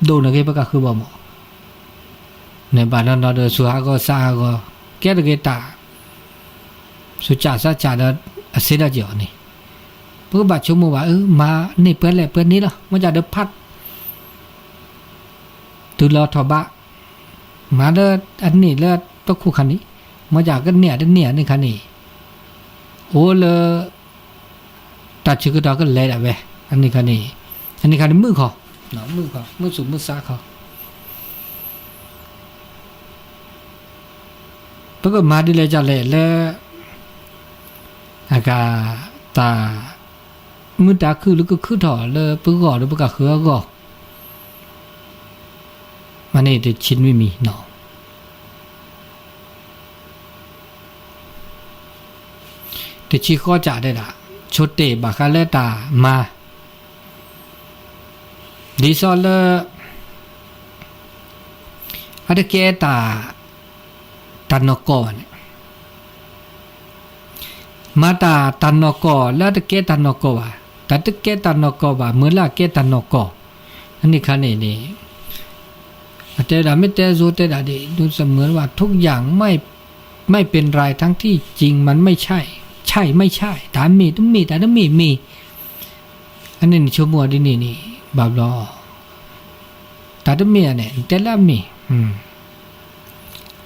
ဒိၣ်န့ၣ်ဂ့ၤ ပကဃုဘၣ်မး, န့ၣ်ဘၣ်နီၢ်နီၢ်ဒီး စူၤဟးဂီၤစးဟးဂီၤ ကဲတဂ့ၤတၢ် စူၤစးစးစးဒီး အစ့ဒၣ်က့ၤအီၤန့ၣ်, ပကဘၣ်ဆိကမိၣ်ဘၣ် အၢ မၤန့ၢ်ပှဲၤလဲၣ်ပှဲၤန့ၢ်လီၤ မ့ၢ်ကဒီးဖး တုၤလီၤထီၣ်ဘး, မၤလၢအန့ၢ်လၢတခိၣ်ခါန့ၣ်, မ့ၢ်ကကန့ၢ်အတန့ၢ်အန့ၣ်ခါန့ၣ်, အိၣ်လၢ တၢ်ဆၢကတီၢ်ကလဲၤဒၣ်ဝဲ, အန့ၣ်ခါန့ၣ်, အန့ၣ်ခါန့ၣ်မုာ်ခီ, မုာ်ခီ မုာ်သူၣ်မုာ်သးခီ ပကမၤဒ်လဲၣ်ဒ်လဲၣ်လၢ အက တၢ် မုာ်တၢ်ခုၣ်လၢကခုၣ်ထီၣ်လၢပဂီၢ်ဒီးပကဃုအဂီၢ်, မ့ၢ်န့ၣ်တဆံနွံမံၤနီၤ, တဆံဃိးကၠးတဲဒၣ်, ဆိတ့ၢ်ဘၣ်ဃးလၢတၢ်မၤ ဒ်သိးလၢ အတကဲတၢ် တၢ်နီၢ်ကီၢ်ဘၣ်န့ၣ်, မၤတၢ်တၢ်နီၢ်ကီၢ်လၢအတကဲတၢ်နီၢ်ကီၢ်ဘၣ်, တၢ်တကဲတၢ်နီၢ်ကီၢ်ဘၣ် မ့ၢ်လၢအကဲတၢ်နီၢ်ကီၢ်, အန့ၣ်ခါန့ၣ်န့ၣ် အတဲဒၣ်မ့ၢ်တဲယိၤတဲဒၣ်ဒ် ဒုးသမုာ်ဘၣ် ทุกอย่างไม่ ไม่เป็นไร ทั้งที่จริงมันไม่ใช่ ใช่ไม่ใช่ တၢ်မ့ၢ်တမ့ၢ် တၢ်တမ့ၢ်မ့ၢ်, အန့ၣ်နဆိကမိၣ်ဒ်န့ၣ်န့ၣ် ဘၣ်ဘျီ တၢ်တမ့ၢ်ဧါန့ၣ် နတဲလၢအမ့ၢ်,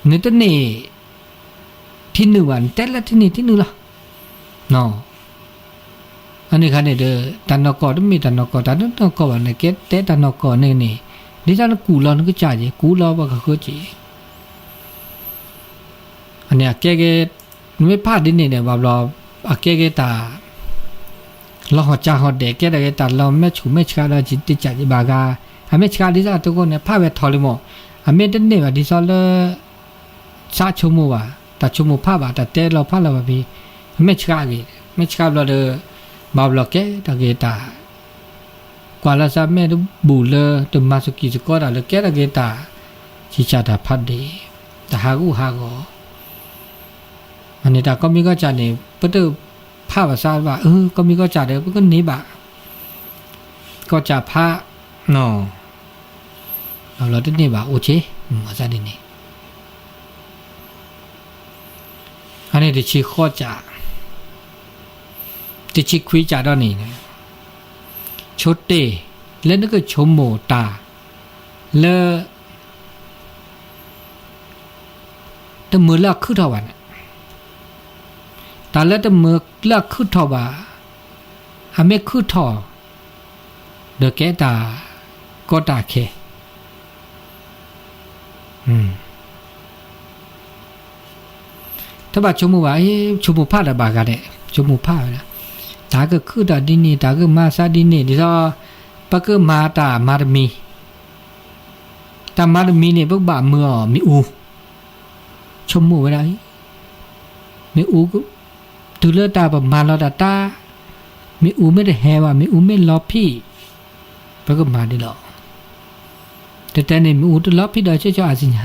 နတန့ၢ် ထံနုာ်ဘၣ် နတဲလၢထံနုာ်ထံနုာ်လီၤ. အန့ၣ်ခါန့ၣ်ဒီး တၢ်နီၢ်ကီၢ်တမ့ၢ်တၢ်နီၢ်ကီၢ် တၢ်တနီၢ်ကီၢ်ဘၣ်န့ၣ် ကဲတဲတၢ်နီၢ်ကီၢ်န့ၣ်န့ၣ် ဒ်သိးနကူၣ်လီၤနကစၢ်က့ၤ ကူၣ်လီၤပှၤကဃၢက့ၤ အန့ၣ်အကဲက့ၤ နမ့ၢ်ဖးဒ်န့ၣ်ဒီး ဘၣ်ဘျီ အကဲက့ၤတၢ် လီၤဟီၣ်စၢ်ဟီၣ်ဒဲး ကဲထီၣ်က့ၤတၢ်လီၤမဲာ်ဆူၣ်မဲာ်ဆှးဒီး တကးဘၣ်ဂၤ အမဲာ်ဆှးဒ်သိးတကိးန့ၣ် ဖးဝဲထီၣ်လံမး အမ့ၢ်တန့ၢ်ဘၣ်ဒ်သိးလၢ သးဆိကမိၣ်ဘၣ် တၢ်ဆိကမိၣ်ဖးဘၣ် တၢ်တဲလီၤဖးလီၤဘၣ်ဖဲ အမဲာ်ဆှးအဂ့ၢ် မဲာ်ဆှးဘျီဒီး ဘၣ်ဘျီကဲထီၣ်က့ၤတၢ် ကွၢ်လၢသးမဲာ်တဘူၣ်လၢတမၤစူၢ်ကံၢ်စကီးတၢ်လၢကဲထီၣ်က့ၤတၢ် ဆံးစၢ်တၢ်ဖးဒ့ၣ် တၢ်ဟးဂူာ်ဟးဂီၤ အန့ၣ်တၢ်ကီၢ်မံၤကီၢ်စဲၣ်န့ၣ် ပတဖးဘၣ်စးဘၣ် အၢ ကီၢ်မံၤကီၢ်စဲၣ်ဒီး ပကန့ၢ်ဘၣ် ကီၢ်စဲၣ်ဖး နီၤ ဘၣ်ဘျီတန့ၢ်ဘၣ်အိၣ်က့ၤ မၤစးဒ်န့ၣ် အန့ၣ်တဆံဃိးကၠး တဆံခွံကၠးဒီးန့ၣ် ဆိတ့ၢ် လၢနကဆိကမိၣ်တၢ် လၢ တမုာ်လၢအခုၣ်ထီၣ်ဘၣ်န့ၣ် တၢ်လၢတမုာ်လၢအခုၣ်ထီၣ်ဘၣ် အမ့ၢ်ခုၣ်ထီၣ် ဒီးကဲတၢ်ကီတၢ်ခဲ တဘၣ်ဆိကမိၣ်ဘၣ် ဆိကမိၣ်ဖးဒီးဘၣ်ဂၤဒဲး ဆိကမိၣ်ဖးဝဲဒၣ် တၢ်ကခုၣ်ထီၣ်ဒ်န့ၣ် တၢ်ကမၤစးဒ်န့ၣ် ဒ်သိး ပကမၤတၢ်မၤတမံၤ တၢ်မၤတမံၤန့ၣ် ပကဘၣ်မုာ်အီၤမ့ၣ်အူ ဆိကမိၣ်ဝဲဒၣ် မ့ၣ်အူ တုၤလၢတၢ်ပမၤလီၤတၢ်တၢ် မ့ၣ်အူမ့ၢ်တဟဲဘၣ် မ့ၣ်အူမ့ၢ်လီၤဖံး ပကမၤဒ်လီၤ. တဲတဲန့ၣ် မ့ၣ်အူတလီၤဖံးဒီး ကၠီကၠီအစံၣ်ညါ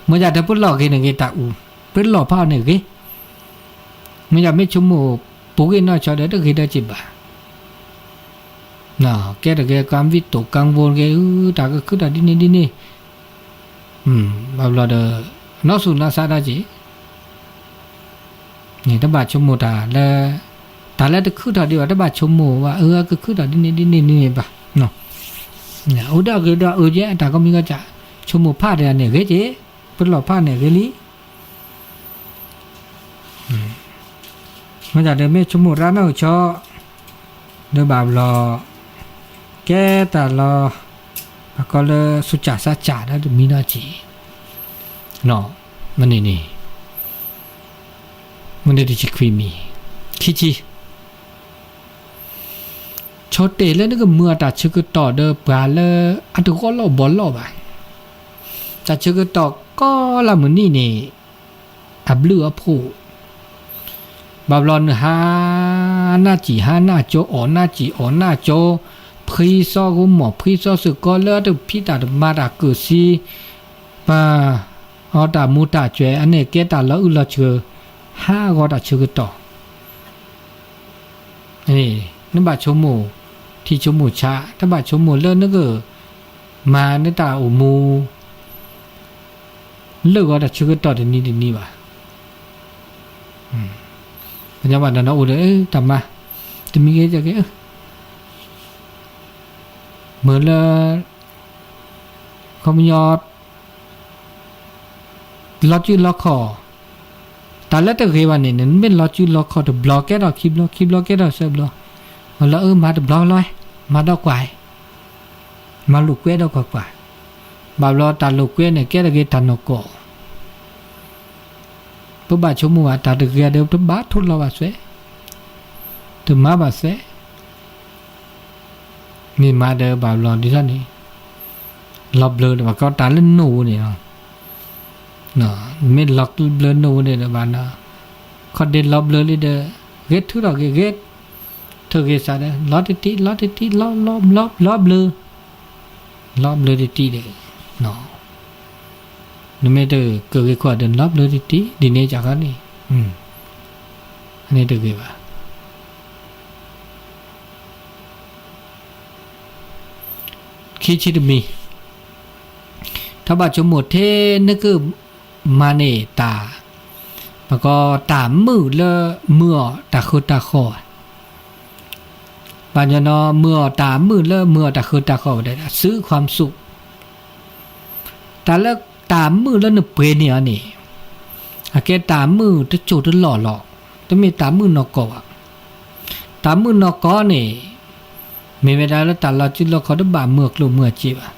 မ့ၢ်ဒၣ်တၢ်ပလီၢ်ဂ့ၤန့ၣ်ဂ့ၤတၢ်အူ ပလီၢ်ဖးအီၤန့ၣ်ဂ့ၤ မ့ၢ်ဒၣ်မ့ၢ်ဆိကမိၣ် ပူၤဂ့ၤနီၢ်ဆီဒီးတဂ့ၤဒီးက့ၤဘၣ် ကဲတဂ့ၤ ကံဝံတိၣ်ကံဝိၣ်ဂ့ၤ တၢ်ကခုၣ်ထီၣ်ဒ်န့ၣ်ဒ်န့ၣ် ဘၣ်ဘျီဒီး နီၢ်ဆူၣ်နီၢ်ဆါတၢ်က့ၤ န့ၣ်တဘၣ်ဆိကမိၣ်တၢ်လၢ တၢ်လၢတခုၣ်ထီၣ်ဒံးဘၣ် တဘၣ်ဆိကမိၣ်ဘၣ် အၢ ကခုၣ်ထီၣ်ဒ်န့ၣ်ဒ်န့ၣ်န့ၣ်ဘၣ် အိၣ်ဒီးဂ့ၤဒီးအၢကဲ တၢ်ကီမံၤကီၢ်စဲၣ် ဆိကမိၣ်ဖးဒီးန့ၣ်ဂ့ၤက့ၤ ပလီၢ်ဖးန့ၣ်ဂ့ၤလံ မ့ၢ်တၢ်ဒီးမ့ၢ်ဆိကမိၣ်ရၣ်နီၢ်ကဆီ ဒီးဘၣ်ဘျီ ကဲတၢ်လီၤ အကီလၢဆူၣ်စၢ်စၢ်စၢ်ဒီးတမံၤနီၢ်ကံၤ မ့ၢ်န့ၣ်န့ၣ် မ့ၢ်န့ၣ်တဆံခွံမံၤ ခံဆံ ဆိတ့ၢ်လၢနကမုာ်အတၢ်ဆၢကတီၢ်ဒီးပှၤလၢအတဂီၢ်လီၢ်ဘီလီၢ်ဘၣ်. တၢ်ဆၢကတီၢ်ကီလၢမုၢ်နံၤန့ၣ် အဘျုးအဖှိၣ် ဘၣ်ဘျီနဟါနၢ်စံၣ်ဟါနၢ်ကၠိ အီၣ်နၢ်စံၣ်အီၣ်နၢ်ကၠိ ဖှံသီဂိမီၢ် ဖှံသီစ့ၢ်ကီးလၢအတဖံးတၢ်တမၤတၢ်ကၢၢ်စံ ပှၤအီတၢ်မူတၢ်ကွဲး အန့ၣ်ကဲတၢ်လီၤအုၣ်လီၤဆှၢ ဟးဂီၤတၢ်ဆၢကတီၢ် န့ၣ် နဘၣ်ဆိကမိၣ်ထံဆိကမိၣ်ဆး, တဘၣ်ဆိကမိၣ်လၢနကမၤနတၢ်အိၣ်မူ လၢာ်ဂီၤတၢ်ဆၢကတီၢ်တနံၤတနံၤဘၣ်. ပှၤညီဘၣ်နီၢ်နီၢ်အိၣ်ဒီး တၢ်မၤ တမံၤဂ့ၤကဲ မ့ၢ်လၢ ခီပညီ လီၤစုလီၤခီၣ်, တၢ်လၢတဂ့ၤဘၣ်န့ၣ် နမ့ၢ်လီၤစုလီၤခီၣ်တဘျီကဲထီၣ်ခံဘျီ, ခံဘျီကဲထီၣ်သၢဘျီ, လၢအမၤတဘျီလီၤ, မၤဒီးကွၢ်, မၤလိာ်ကွဲဒီးကွၢ်ကွၢ်, ဘၣ်ဘျီတၢ်လိာ်ကွဲန့ၣ် ကဲထီၣ်က့ၤတၢ်နီၢ်ကီၢ် ပဘၣ်ဆိကမိၣ်ဘၣ် တၢ်တဂ့ၤဒီး တဘၣ်ထိၣ်လီၤဘၣ်သွဲ, တမၤဘၣ်သွဲ, မ့ၢ်မၤဒီးဘၣ်ဘျီဒ်သိးန့ၣ် လီၤဘျၢဒီးဘၣ်ကီးတၢ်လၢနိၣ်ဝဲန့ၣ်လီၤ. မ့ၢ်လီၤဘျၢနိၣ်ဝဲန့ၣ်ဒီးဘၣ်နီၤ, ခီၣ်ဒ့လီၤဘျၢလံဒီး ဂဲၤထုးထီၣ်ဂ့ၤဂ့ၤ, ထုးဂ့ၤစးဒီး လီၤတံၢ်တံၢ် လီၤတံၢ်တံၢ် လီၤ လီၤ လီၤဘျၢ လီၤဘျၢတံၢ်တံၢ်ဒီး နမ့ၢ်တကၢၢ်ဂ့ၤခိၣ်ဒီး လီၤဘျၢတံၢ်တံၢ် ဒ်န့ၣ်ကီးန့ၣ်, န့ၣ်တဂ့ၤဘၣ်. ခံဆံတမံၤ, တၢ်ဘၣ်ဆိကမိၣ်ထဲနကမၤန့ၢ်တၢ်, ဘၣ်ကီးတၢ်မုာ်လၢမုာ်အီၤတၢ်ဃၢတၢ်ဃီၣ်, ဘၣ်ညီနီၤ မုာ်အီၤတၢ်မုာ်လၢမုာ်အီၤတၢ်ဃၢတၢ်ဃီၣ်ဝဲဒၣ် စုခွၣ်စူၣ်, တၢ်လၢတၢ်မုာ်လၢနပှ့ၤန့ၢ်အီၤန့ၣ်, အကဲတၢ်မုာ်တစိၢ်တလီၢ်လီၤ, တမ့ၢ်တၢ်မုာ်နီၢ်ကီၢ်ဘၣ်. တၢ်မုာ်နီၢ်ကီၢ်န့ၣ် မ့ၢ်ဝဲဒၣ်လၢတၢ်လီၤစုလီၤခီၣ်တဘၣ်မုာ်အကျိၣ်မုာ်အစ့ဘၣ်.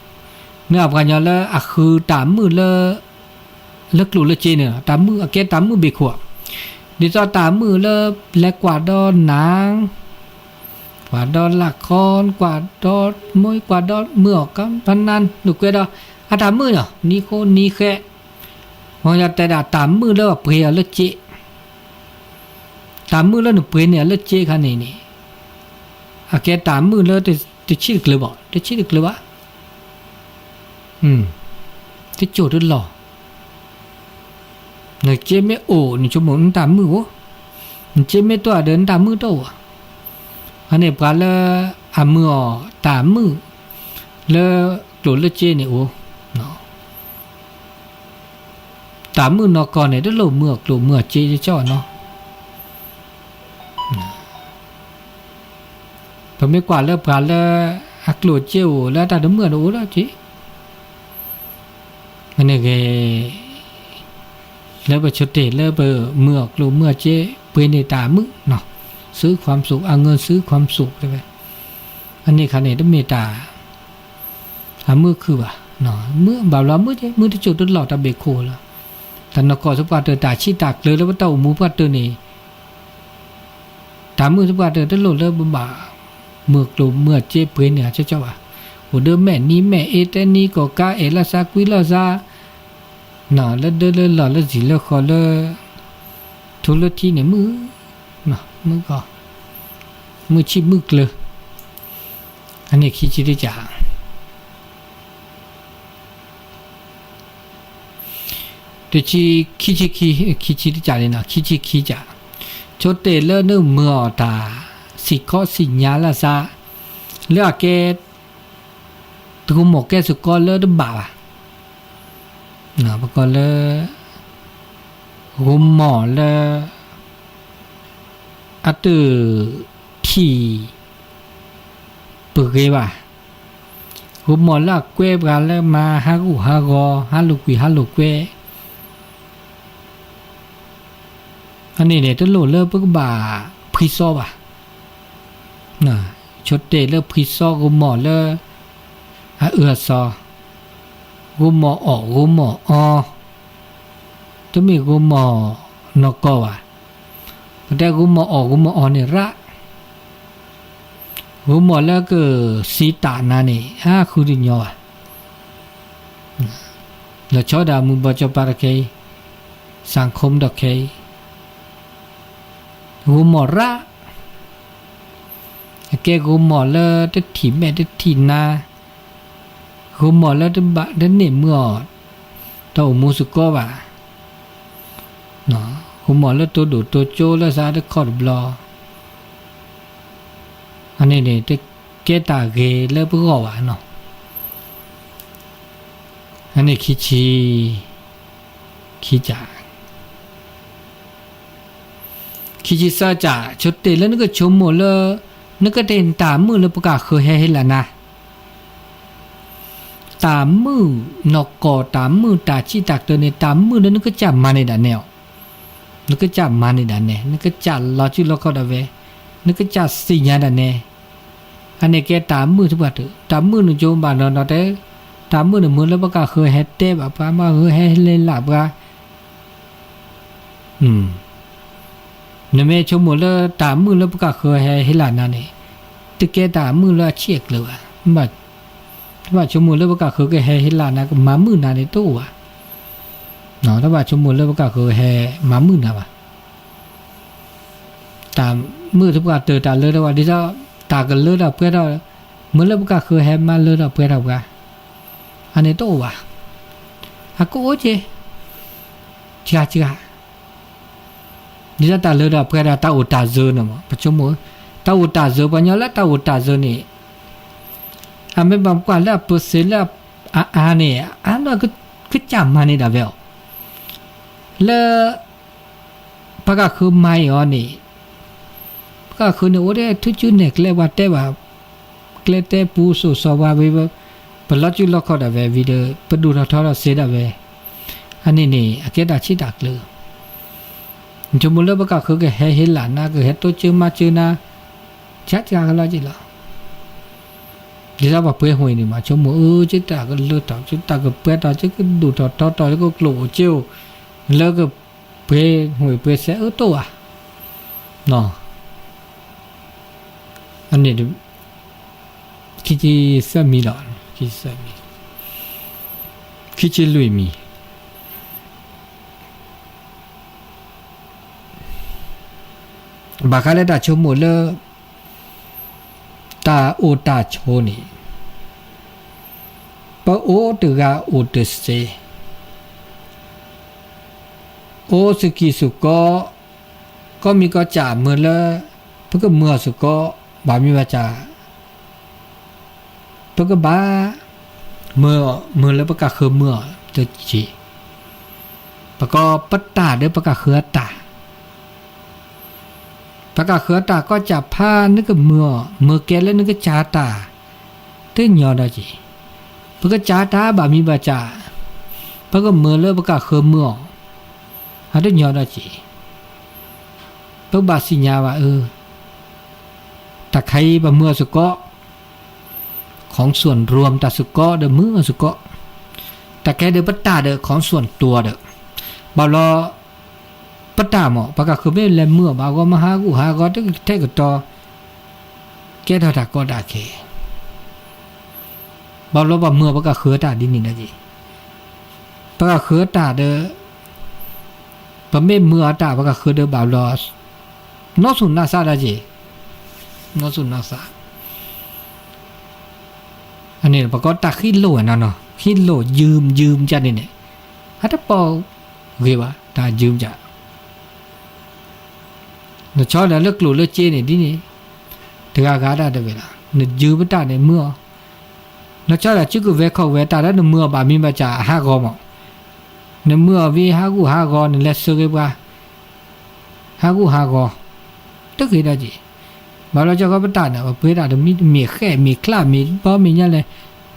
မ့ၢ်အပှၤညီလၢအဃုတၢ်မုာ်လၢ လၢကျိၣ်လၢစ့န့ၣ် တၢ်မုာ်အကဲတၢ်မုာ်ဘ့ၣ်ခိၣ်, ဒ်သိးတၢ်မုာ်လၢလဲၤကွၢ်ဒီးနၤ, ကွၢ်ဒီးလၢခီ, ကွၢ်ဒီးမိၢ်, ကွၢ်ဒီးမုာ်အီၣ်ကီးဖးနါလိာ်ကွဲဒီး အတၢ်မုာ်နီၤ နံၤဃိနံၤဃဲ, မ်ယတဲဒၣ်တၢ်မုာ်လၢအပှ့ၤအီၤလၢစ့, တၢ်မုာ်လၢနပှ့ၤန့ၢ်အီၤလၢစ့ခါန့ၣ်န့ၣ်, အကဲတၢ်မုာ်လၢတဆံးတကျၢၤဘၣ်, တဆံးတကျၢၤဘၣ်, တစိၢ်တလီၢ် နစ့မ့ၢ်အိၣ် နဆိကမိၣ်နတၢ်မုာ်အိၣ်, နစ့မ့ၢ်တအိၣ်ဒီးနတၢ်မုာ်တအိၣ်ဘၣ်. အန့ၣ်ပှၤလၢအမုာ်အီၤတၢ်မုာ်လၢကျိၣ်လၢစ့န့ၣ်အိၣ်, တၢ်မုာ်နီၢ်ကီၢ်န့ၣ် တလိၣ်မုာ်အကျိၣ်မုာ်အစ့ကၠီနီၤ. ပမ့ၢ်ကွၢ်လၢပှၤလၢအကျိၣ်စ့အိၣ်လၢတၢ်တမုာ်တအိၣ်ဒီးက့ၤ, အန့ၣ်ဂ့ၤ လၢပဆိတ့ၢ်လၢပမုာ်အကျိၣ်မုာ်အစ့ ပှ့ၤန့ၢ်တၢ်မုာ်နီၤ, စုခွၣ်စူၣ် အငၢၢ်စုခွၣ်စူၣ်တဲဝဲ, အန့ၣ်ခါန့ၣ် တမ့ၢ်တၢ် အမုာ်ခုၣ်ဘၣ်, မုာ်ဘၣ်ဘျီမုာ်က့ မုာ်တစိၢ်တလီၢ်တၢ်ဘ့ၣ်ခိၣ်လီၤ. တၢ်နီၢ်ကီၢ်သပှၢ်တၢၢ် တၢ်ဆံးတၢ်ကျၢၤလၢပတၢ်အိၣ်မူပှၢ်တၢၢ်န့ၣ် တၢ်မုာ်သပှၢ်တၢၢ်တလိၣ်လၢပဘၣ်မုာ်ကျိၣ်မုာ်စ့ပှ့ၤန့ၢ်အီၤကၠီကၠီဘၣ်. အိၣ်ဒီးမဲာ်နံၤမဲာ်အ့ တဲနံၤကီၢ်ကါ အဲၣ်လီၤသးကွံလီၤသး, လၢဒၢလၢလီၢ်လၢဇံၣ်လၢဃီလၢ ထူလၢထံန့ၣ်မုာ်, မုာ်ကီၢ်, မုာ်ဆံးမုာ်ကျၢၤ, အန့ၣ်ခံဆံတကး တဆံ, ခံဆံခံ, ခံဆံတကးန့ၣ်နီၤ ခံဆံခံကး, ဆိတ့ၢ်လၢနမုာ်အီၣ်တၢ် စံၣ်ခီစံၣ်ညါလၢသး လၢအကဲ တဂိၤမီၢ်ကဲစ့ၢ်ကီးလၢတဘၣ်ဘၣ်, ပကိးလၢ ဂိၤမီၢ်လၢ အတထံၣ် ပဂ့ၤဘၣ်, ဂိၤမီၢ်လၢအကွဲပှၤလၢမၤဟးဂူာ်ဟးဂီၤ ဟးလိာ်ကွံာ်ဟးလိာ်ကွဲ, အန့ၣ်န့ၣ် တလိၣ်လၢပကဘၣ်ဖှံစီဘၣ်. ဆိတ့ၢ်လၢဖှံစီ ဂိၤမီၢ်လၢ အအၢအသီ, ဂိၤမီၢ်အီၣ်ဂိၤမီၢ်အီ, တမ့ၢ်ဂိၤမီၢ်နီၢ်ကီၢ်ဘၣ်. ပတဲဂိၤမီၢ်အီၣ်ဂိၤမီၢ်အီန့ၣ်ရၣ်, ဂိၤမီၢ်လၢကစံးတၢ်နၤန့ၣ် အဃုတညီဘၣ်. လီၤဆီဒၣ်မုၢ်ဘီၣ်စီၤပၤတခဲအံၤ, စၣ်ခိၣ်ဒီးခဲအံၤ, ဂိၤမီၢ်ရၣ်, အကဲဂိၤမီၢ်လၢတထံၣ်မဲာ်တထံၣ်နါ, ဂိၤမီၢ်လၢတဘၣ်တန့ၢ်မုာ်အီၣ် တၢ်အိၣ်မူစ့ၢ်ကီးဘၣ်, ဂိၤမီၢ်လၢတိၢ်ဒိၣ်တိၢ်ကၠိလၢသးတခီတဘျီ, အန့ၣ်န့ၣ် တကဲတၢ်ဂ့ၤလၢပဂီၢ်ဘၣ်နီၤ. အန့ၣ်ခံဆံ, ခံကၢ်, ခံဆံသၢကၢ်, ဆိတ့ၢ်လၢနကဆိကမိၣ်လၢ နကတ့ၢ်တၢ်မုာ်လၢပကၢ်ဃၢၤဟဲဟ့လၢနၤ တၢ်မုာ်နီၢ်ကီၢ် တၢ်မုာ်တၢ်ဆံးတၢ်ကတၢၢ်န့ၣ် တၢ်မုာ်လၢနကစၢ်မၤန့ၢ်ဒၣ်နဲအီၤ, နကစၢ်မၤန့ၢ်ဒၣ်နဲ, နကစၢ်လီၤစုလီၤခီၣ်ဒၣ်ဝဲ, နကစၢ်သ့ၣ်ညါဒၣ်နဲ, အန့ၣ်ကဲတၢ်မုာ်တပှၢ်တၢၢ်, တၢ်မုာ်န့ၣ်ကၠိဘၣ်နီၤနီၤတဲ, တၢ်မုာ်န့ၣ်မုာ်လၢပကၢ်ဃၢၤဟဲတဲဘၣ်ပှၤ မ့ၢ်ဃၢၤဟဲဟ့လၢပှၤ နမ့ၢ်ဆိကမိၣ်လၢတၢ်မုာ်လၢပကၢ်ဃၢၤဟဲဟ့လၢနၤန့ၣ်, တကဲတၢ်မုာ်လၢအဆံးအကျၢၤဘၣ်. တဘၣ်ဆိကမိၣ်လၢပကၢ်ဃၢၤကဟဲဟ့လၢနၤ ကမၤမုာ်နၤန့ၣ်တအိၣ်ဘၣ်. တဘၣ်ဆိကမိၣ်လၢပကၢ်ဃၢၤဟဲမၤမုာ်နၤဘၣ်. တၢ်မုာ်တပှၢ်တၢၢ်တၢ်လၢတဝဲ ဒ်သိးတၢ်ကလၢထီၣ်ပှဲၤထီၣ်, မုာ်လၢပကၢ်ဃၢၤဟဲမၤလၢထီၣ်ပှဲၤထီၣ်ပှၤ, အန့ၣ်တအိၣ်ဘၣ်. အကအိၣ်က့ၤ, စှၤစှၤ ဒ်သိးတၢ်လၢထီၣ်ပှဲၤထီၣ်တၢ်အိၣ်တၢ်စၢၤန့ၣ်မး ပဆိကမိၣ်, တၢ်အိၣ်တၢ်စၢၤ ပှၤကညီလၢတၢ်အိၣ်တၢ်စၢၤန့ၣ်, အမ့ၢ်ပှၤကွၢ်လၢအပၢၤစ့လၢအအါန့ၣ် အါလၢကစၢ်မၤန့ၢ်ဒၣ်ဝဲအီၤ, လၢ ပကၢ်ဃၢၤမၤအီၤန့ၣ်, ပကၢ်ဃၢၤန့ၣ်အိၣ်ဒီးထူကၠူနဲၣ်ကျဲ ပှၤတဲဘၣ်ကျဲတဲပူစိၤစီၤဝါဝဲ, ပလီၤစုလီၤခီၣ်ဒၣ်ဝဲ video ပဒိၣ်ထီၣ်ထီထီၣ်စ့ဒၣ်ဝဲ, အန့ၣ်န့ၣ် အကဲတၢ်ဆံးတၢ်ကျၢၤ, နဆိကမိၣ်လၢပကၢ်ဃၢၤကဟဲဟ့လၢနၤ ကဟဲတိစၢၤမၤစၢၤနၤ, စှၤစှၤကလီက့ၤလီၤ. ဒ်သိးပှၤပှဲၤဟူးအံၤန့ၣ်မး ဆိကမိၣ်အၢ ကတၢ်ကလၢထီၣ် ကတၢ်ကပှဲၤထီၣ် ကကဒိၣ်ထီၣ်ထီထီၣ် ကကျိၣ်အိၣ်စ့အိၣ်, လၢကပှဲၤဟူးပှဲၤစဲအၢတအိၣ်ဘၣ်. အန့ၣ် ခံဆံသၢမံၤလီၤ, ခံဆံသၢမံၤ, ခံဆံလွံၢ်မံၤ ဘၣ်ဃးလၢတၢ်ဆိကမိၣ်လၢ တၢ်အိၣ်တၢ်ဆိးန့ၣ်, ပအိၣ်တဂၤအိၣ်တစ့, အိၣ်စကံၢ်စကီ, ကီၢ်မံၤကီၢ်စဲၣ်မုာ်လၢ ပကမုာ်အီၤစ့ၢ်ကီး, ဘၣ်မနုၤဘၣ်ဆၣ် ပကဘၣ်မုာ်အီၤ မုာ်လၢပကၢ်ဃၢၤမုာ်အီၤတက့ၢ်. ပကီၢ်ပတၢ်ဒီးပကၢ်ဃၢၤအတၢ်, ပကၢ်ဃၢၤအတၢ်ကီၢ်စဲၣ်ဖးနကမုာ်အီၤ မုာ်ကဲလၢနကစၢ်တၢ် တညီဒီးက့ၢ်. ပကစၢ်တၢ်ဘၣ်မံၤဘၣ်စၢ်, ပကမုာ်လၢပကၢ်ဃၢၤမုာ်အီၤ, အတညီဒီးက့ၢ်. ပကဘၣ်သ့ၣ်ညါဘၣ်အၢ တၢ်ခါအံၤပမုာ်အီၤစ့ၢ်ကီး, ของส่วนรวม တၢ်စ့ၢ်ကီးဒီးမုာ်အီၤစ့ၢ်ကီး, တၢ်ခဲဒီးပတၢ်ဒီး ของส่วนตัว ဒီး, ဘၣ်ဘျီ ပတၢ်မး ပကၢ်ဃၢၤမ့ၢ်လဲၤမုာ်အီၤဘၣ်အဂီၢ် မၤဟးဂူာ်ဟးဂီၤ တကထဲကတီၤ ကဲထီၣ်တၢ်ကီတၢ်ခဲ ဘၣ်ဘျီပှၤမုာ်ပကၢ်ဃၢၤတၢ်ဒ်န့ၣ်ဒီးက့ၢ်. ပကၢ်ဃၢၤတၢ်ဒီး ပမ့ၢ်မုာ်အီၤတၢ် ပကၢ်ဃၢၤဒီးဘၣ်ဘျီ နီၢ်သူၣ်နီၢ်သးဒီးက့ၢ်. နီၢ်သူၣ်နီၢ်သး အန့ၣ် ပကိးတၢ်ဃံလိၢ်ဝဲနီၤနီၤ ဃံလိၢ် ယုမ် ယုမ် ကၢ်န့ၣ်န့ၣ် အတပိာ်ဂ့ၤဘၣ် တၢ်ယုမ် ကၢ် နဆီဒီးလၢကျိၣ်လၢစ့န့ၣ်ဒ်န့ၣ် တဂၤဂၤဒၣ်တဝဲလီၤ. နယုမ်ပတၢ်န့ၣ်မုာ်အီၤ, နဆီဒီးစုကဝဲၤခီၣ်ဝဲတၢ်ဒီးနမုာ်အီၤဘၣ်မံၤဘၣ်စၢ်အဟးဂီၤမး, နမုာ်အီၤဝံၤဟးဂူာ်ဟးဂီၤ နလဲၤဆၢဂ့ၤပှၤ ဟးဂူာ်ဟးဂီၤ တဂ့ၤဒီးက့ၢ်. ဘၣ်လီၤကီကီပတၢ်န့ၣ် ပပှ့ၤတၢ်တမံၤတမံၤ ဃဲၣ်မ့ၢ်ချၣ်မ့ၢ်ဘီမ့ၢ်ညါလဲၣ်,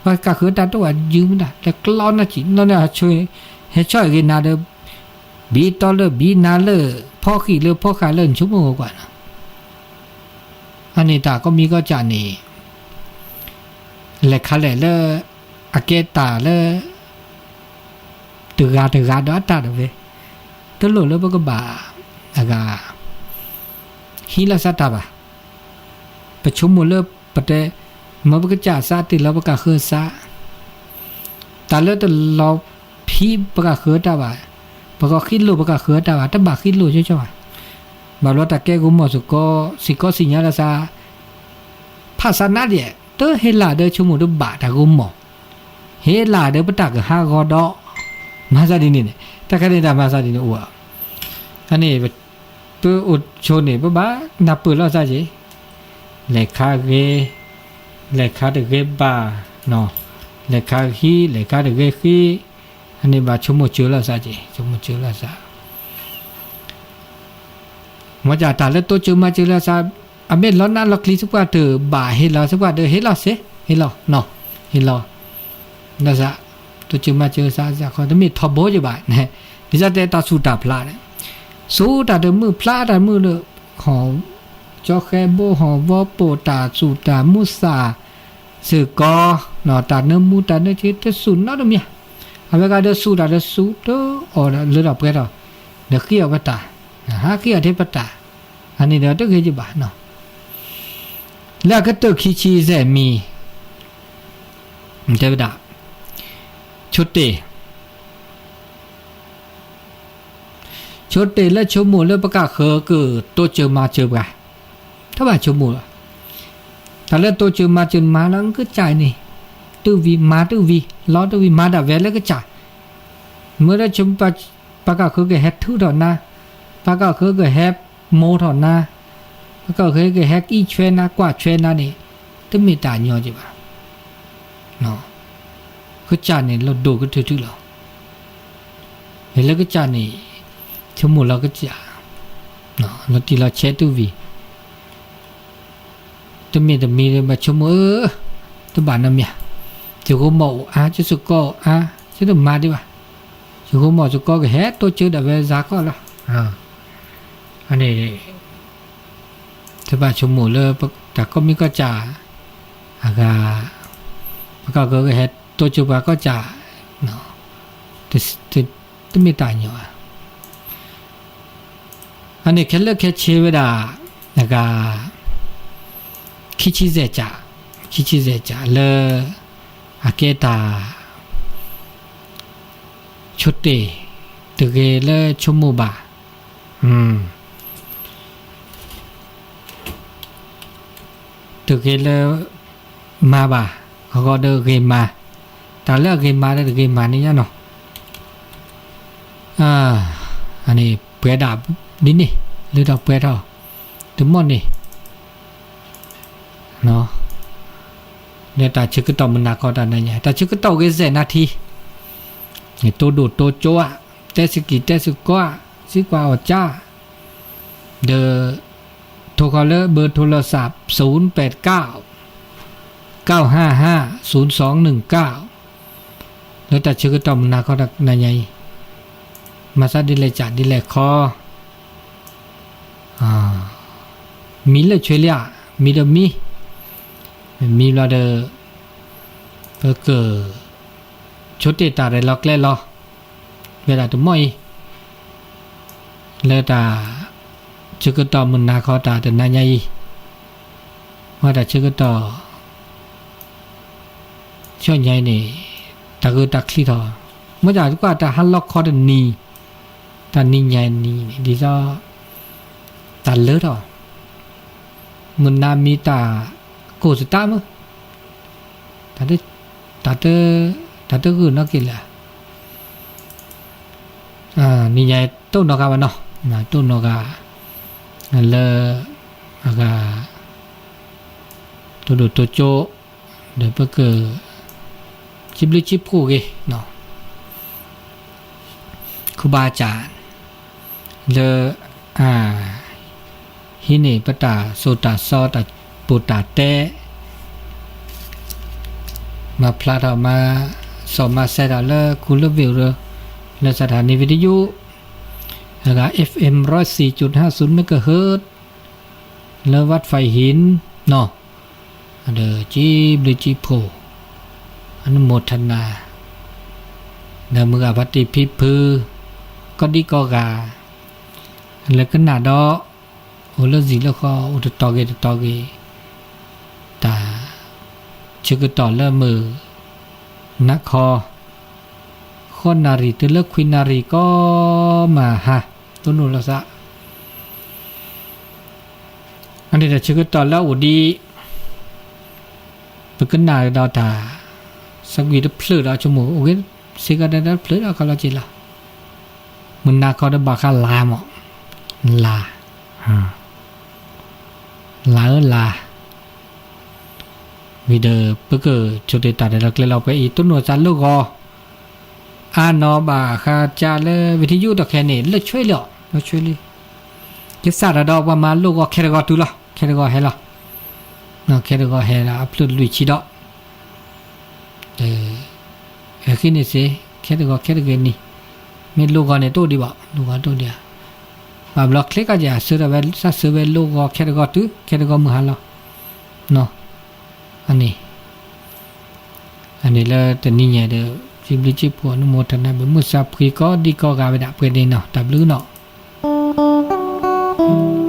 ပှၤကၢ်ဃၢၤတၢ်တအိၣ်ဘၣ်ယုမ်တၢ် လဲၤကျီနၢ်စံးနီၢ်န့ၣ် ဟဲဆီၣ်ဂ့ၤနၤဒီး ဘံတီလၢဘံနၤလၢ ဖီဃံးလၢဖီဃာ်လၢနဆိကမိၣ်ကွၢ်နီၤ. အန့ၣ်တၢ်ကီမံၤကီၢ်စဲၣ်န့ၣ် လဲၤခါလဲၣ်လၢ အကဲတၢ်လၢ တဂၤတဂၤဒီးအတၢ်တဝဲ, တလိၣ်လၢပကဘၣ် အဂၤ ဟံးလီၤစၢ်တၢ်ဘၣ်. ပဆိကမိၣ်လၢပတဲ မ့ၢ်ပကစၢ်စၢ်တ့ၢ်လီၤပကၢ်ဃၢၤစၢ် တၢ်လၢတလီၤဖံးပကၢ်ဃၢၤတၢ်ဘၣ်, ပကဃံလိၢ်ပကၢ်ဃၢၤတၢ်ဘၣ် တဘၣ်ဃံလိၢ်ကၠီကၠီဘၣ်. ဘၣ်ဘျီတၢ်ကဲဂိၢ်မီၢ်စ့ၢ်ကီး စ့ၢ်ကီးသ့ၣ်ညါလီၤစၢ် ဖးစၢ်နါဒဲး တဟ့ၣ်လၢ်ဒီးဆိကမိၣ်တဘၣ်တၢ်ဂိၢ်မီၢ်, ဟ့ၣ်လၢ်ဒီးပတၢ်ကဟးဂီၤဒီး မၤစၢ်ဒ်န့ၣ်န့ၣ် တၢ်ခဲန့ၣ်တၢ်မၤစၢ်ဒ်န့ၣ်အိၣ်ဧါ. အန့ၣ် ပအိၣ်ဆိန့ၣ် ပဘၣ်နၢ်ပၢၢ်လီၤစၢ်က့ၢ်. လဲၤခါဂ့ၤ, လဲၤခါတဂ့ၤဘၣ်, လဲၤခါဃံ, လဲၤခါတဂ့ၤဃံ, အန့ၣ်ဘၣ်ဆိကမိၣ်စၢၤလီၤသးက့ၤ, ဆိကမိၣ်စၢၤလီၤသး မ့ၢ်တၢ်လၢတိစၢၤမၤစၢၤလီၤသး, အမ့ၢ်လီၤနးလီၤကျံၤသပှၢ်တၢၢ်ဘၣ်ဟ့ၣ်လီၤသပှၢ်တၢၢ် ဟ့ၣ်လီၤစ့, ဟ့ၣ်လီၤ, ဟ့ၣ်လီၤ, လီၤသး, တိစၢၤမၤစၢၤသး တမ့ၢ်ထီဘိယဘၣ်, ဒ်သိးတဲတၢ်ဆူးတၢ်ဖျါန့ၣ်, ဆူးတၢ်တမုာ်ဖျါတၢ်မုာ်ဒီး, ဟီၣ်, ကၠီဃဲဘိဟီၣ်ဝီပိာ်တၢ်ဆူးတၢ်မုာ်သး, စ့ၢ်ကီး, တၢ်နၢမူတၢ်နၢဆ့တဆူးနီတမံၤ, အဝဲဂၤဒီးဆူးတၢ်ဒီးဆူးတအီၣ်လၢထီၣ်ပှဲၤထီၣ်, ဒီးဃ့အီၣ်ပတၢ်, ဟးဃ့အီၣ်ထဲပတၢ်, အန့ၣ်ဒီးတဂ့ၤယဘၣ်, လၢအကတၢၢ်ခံဆံယဲၢ်မံၤ, တဲဝဲဒၣ်, ဆိတ့ၢ် ဆိတ့ၢ်လၢဆိကမိၣ်လၢပကဃၢၤကတိစၢၤမၤစၢၤပှၤ, တဘၣ်ဆိကမိၣ်လီၤ, တၢ်လၢတိစၢၤမၤစၢၤမၤလၢကစၢ်အံၤန့ၣ်, တုၤဝံၤမၤတုၤဝံၤ လီၤတုၤဝံၤ မၤဒၣ်ဝဲလၢကစၢ်, မ့ၢ်လၢ ပကဃၢၤကဟဲထုးထီၣ်နၤ, ပကဃၢၤကဟဲမိထီၣ်နၤ, ပကဃၢၤကဟဲကအံးဆွဲနၤ ကွၢ်ဆွဲနၤန့ၣ်, တမ့ၢ်တၢ်ညီယဘၣ် ကစၢ်န့ၣ်လီၤဒိၣ်ကတၢၢ်ထူၣ်လီၤ, မ့ၢ်လၢကစၢ်န့ၣ်, ဆိကမိၣ်လီၤကစၢ်, လီၤတံၢ်လီၤဆဲးတုၤဝံၤ, တမ့ၢ်တမံၤဘၣ်ဆိကမိၣ်ဧၢ, တဘၣ်နီတမံၤ, ယဂိမီၢ်အိၣ်အါ ယစကီအိၣ်အါ, ယတမၤဒံးဘၣ်, ယဂိမီၢ်စကီကဟဲတိစၢၤဒၣ်ဝဲစးကီၢ်လီၤ, အန့ၣ် တဘၣ်ဆိကမိၣ်လၢတၢ်ကိးမံၤကီၢ်စဲၣ်, အဂၤ, ပကကဟဲတိစၢၤပှၤကီၢ်စဲၣ်, တမ့ၢ်တၢ်ညီဘၣ်, အန့ၣ်ခဲလၢာ်ခဲဆ့ဝဲဒၣ်, အဂၤ, ခံဆံယဲၢ်က, ခံဆံယဲၢ်ကလၢ, အကဲတၢ် ဆိတ့ၢ်တဂ့ၤလၢဆိကမိၣ်ဘၣ်, တဂ့ၤလၢမၤဘၣ်, ဂီၤဂီၤဒီးဂ့ၤမၤ, တၢ်လၢအဂ့ၤမၤဒီးတဂ့ၤမၤန့ၣ်ညါနီၤ, အန့ၣ်ပှဲၤဒၣ်ဒ်န့ၣ်, လၢတၢ်ပှဲၤထီၣ်, တမီၢ်န့ၣ် လၢတၢ်ဆၢကတီၢ်မုၢ်နၤခီတၢ်နၤညါ တၢ်ဆၢကတီၢ်ဂ့ၤစဲးနၤထံ, တိဒိၣ်တိကၠိဧါ, တဲစကံၤတဲစကီဧါ, စံးကွၢ်အီၣ်ကၠၢ, ဒီး, ထိၣ်ဃီလၢဘၢၣ်ထိၣ်လီၤစး သုၣ်ပၢၣ်ကၣ်, ကၣ်ဟၣ်ဟၣ် သုၣ်သွင်ၣ်နုၣ်ကၣ်, လၢတၢ်ဆၢကတီၢ်မုၢ်နၤခီတၢ်နၤညါအံၤ, မၤသးဒ်လဲၣ်ကၠးဒ်လဲၣ်ခီ မံၤလၢဆွ့လံဧါ, မံၤဒီးမံၤ, မံၤဘျီဒီး, ပက, ဆိတ့ၢ်တၢ်ရဲၣ်လီၤကျဲၤလီၤ, ဝဲဒၣ်တမီၢ်အံၤ, လၢတၢ်, ဆၢကတီၢ်မုၢ်နၤခီတၢ်တနၤညါအံၤ, မ့ၢ်တၢ်ဆၢကတီၢ် ဆူညါအံၤန့ၣ်, တၢ်ဂ့ၢ်တၢ်ချံထီၣ်, မ့ၢ်တၢ်ကွၢ်တၢ်ဟးလီၢ်ခီတနံၤ, တၢ်နံၤညါနံၤန့ၣ် ဒ်သိး, တၢ်လၢထီၣ်, မုၢ်နၤမံၤတၢ်, ကိၢ်စတၢးမ့ၢ်, တၢ်တ, တၢ်တဂ့ၢ်နီၢ်က့ၤလၢာ် နံၤညါတိၢ်နီၢ်ဂၤဘၣ်နီၤ, တိၢ်နီၢ်ဂၤ, လၢ, အဂၤ, တိဒိၣ်တိကၠိ, ဒီးပက, စံးဘျုးစံးဖှိၣ်ဂ့ၤ, ခူဘၣ်ကၠး, လၢ, ဟံးန့ၢ်ပတၢ်စိတၢ်စီ တၢ်ပိာ်တၢ်တဲ မၤဖျါထီၣ်မၤ, စီၤမၤစဲးထီၣ်လၢခူလၢဝ့ၢ်, လၢ สถานีวิทยุ အဂၤ FM ร้อยสี่จุดห้าศูนย์ megahertz လၢ วัดไฟหิน နီၤ, ဒီးစံးဘျုးစံးဖှိၣ်, အနုโมทนา, ဒီးမုၢ်ဂၤဖါတံၢ်ဖံဖု, ကိးဒံကိးဂၤ, လၢကနၣ်ဒီး, အိၣ်လၢစံာ်လၢဃီ အိၣ်တတီၤဂ့ၤတတီၤဂ့ၤ, တၢ်, ဆၢကတီၢ်လၢမုၢ်, နၤခီ, ဃိးနၣ်ရံၣ်တုၤလၢခွံနၣ်ရံၣ်ကိးမုၢ်ဟါ, တိၢ်နီၣ်လီၤသး အန့ၣ်ဒီးဆၢကတီၢ်လၢအအိၣ်ဒံး, ပကနၣ်ဒီးတၢ်, စကွံာ်တဖျၢၣ်ဒီးဆိကမိၣ်အိၣ်ဂ့ၤ, စ့ကၤဒဲးတဖျၢၣ်ဒီးခီလီၤက့ၤလီၤ, မုၢ်နၤခီဒီးဘၣ်ဃးလါမး, လါ, လါဧၢလါ, ဝံၤဒီး ပကဆိတ့တၢ်ဒီးကျဲလီၤပှဲၤအံၤ တိၢ်နီၣ်သးလိၣ်ဂီၤ အါနီၤဘၣ်ဃးကၢလၢ ဝံၤထံယိၣ်ဒီးခဲန့ၣ် လၢဆွ့လံအီၤ လၢဆွ့လံ ကစၢ်တၢ်ဒီးပှၤမၤလိၣ်ဂီၤခဲတဂီၤတုၤလီၤ ခဲတဂီၤဟဲလီၤ ခဲတဂီၤဟဲလီၤ အဖျၢၣ်လွံၢ်ဆံဒီး ဟဲဃ့န့ၣ်စ့ၢ် ခဲတဂီၤခဲတဂီၤန့ၣ် မ့ၢ်လိၣ်ဂီၤန့ၣ်တအိၣ်ဒံးဘၣ် လိၣ်ဂီၤတအိၣ်ဒံးဧါ ဘၣ်ဘျီချ့ကီၢ်ကဲ ဆၢထၢၣ်ဝဲ စၢ်ဆၢဝဲလိၣ်ဂီၤခဲတဂီၤတုၤ ခဲတဂီၤမုၢ်ဟါလီၤ အန့ၣ် အန့ၣ်လၢတနံၤညါဒီး စံးဘျုးစံးဖှိၣ် အနုမောทนา ဘၣ်မုၢ်စၢဖှံကိးဒံကိးဂၤဝဲဒၣ် ပှဲၤဒ့နီၤ တၢ်ဘျုးနီၤ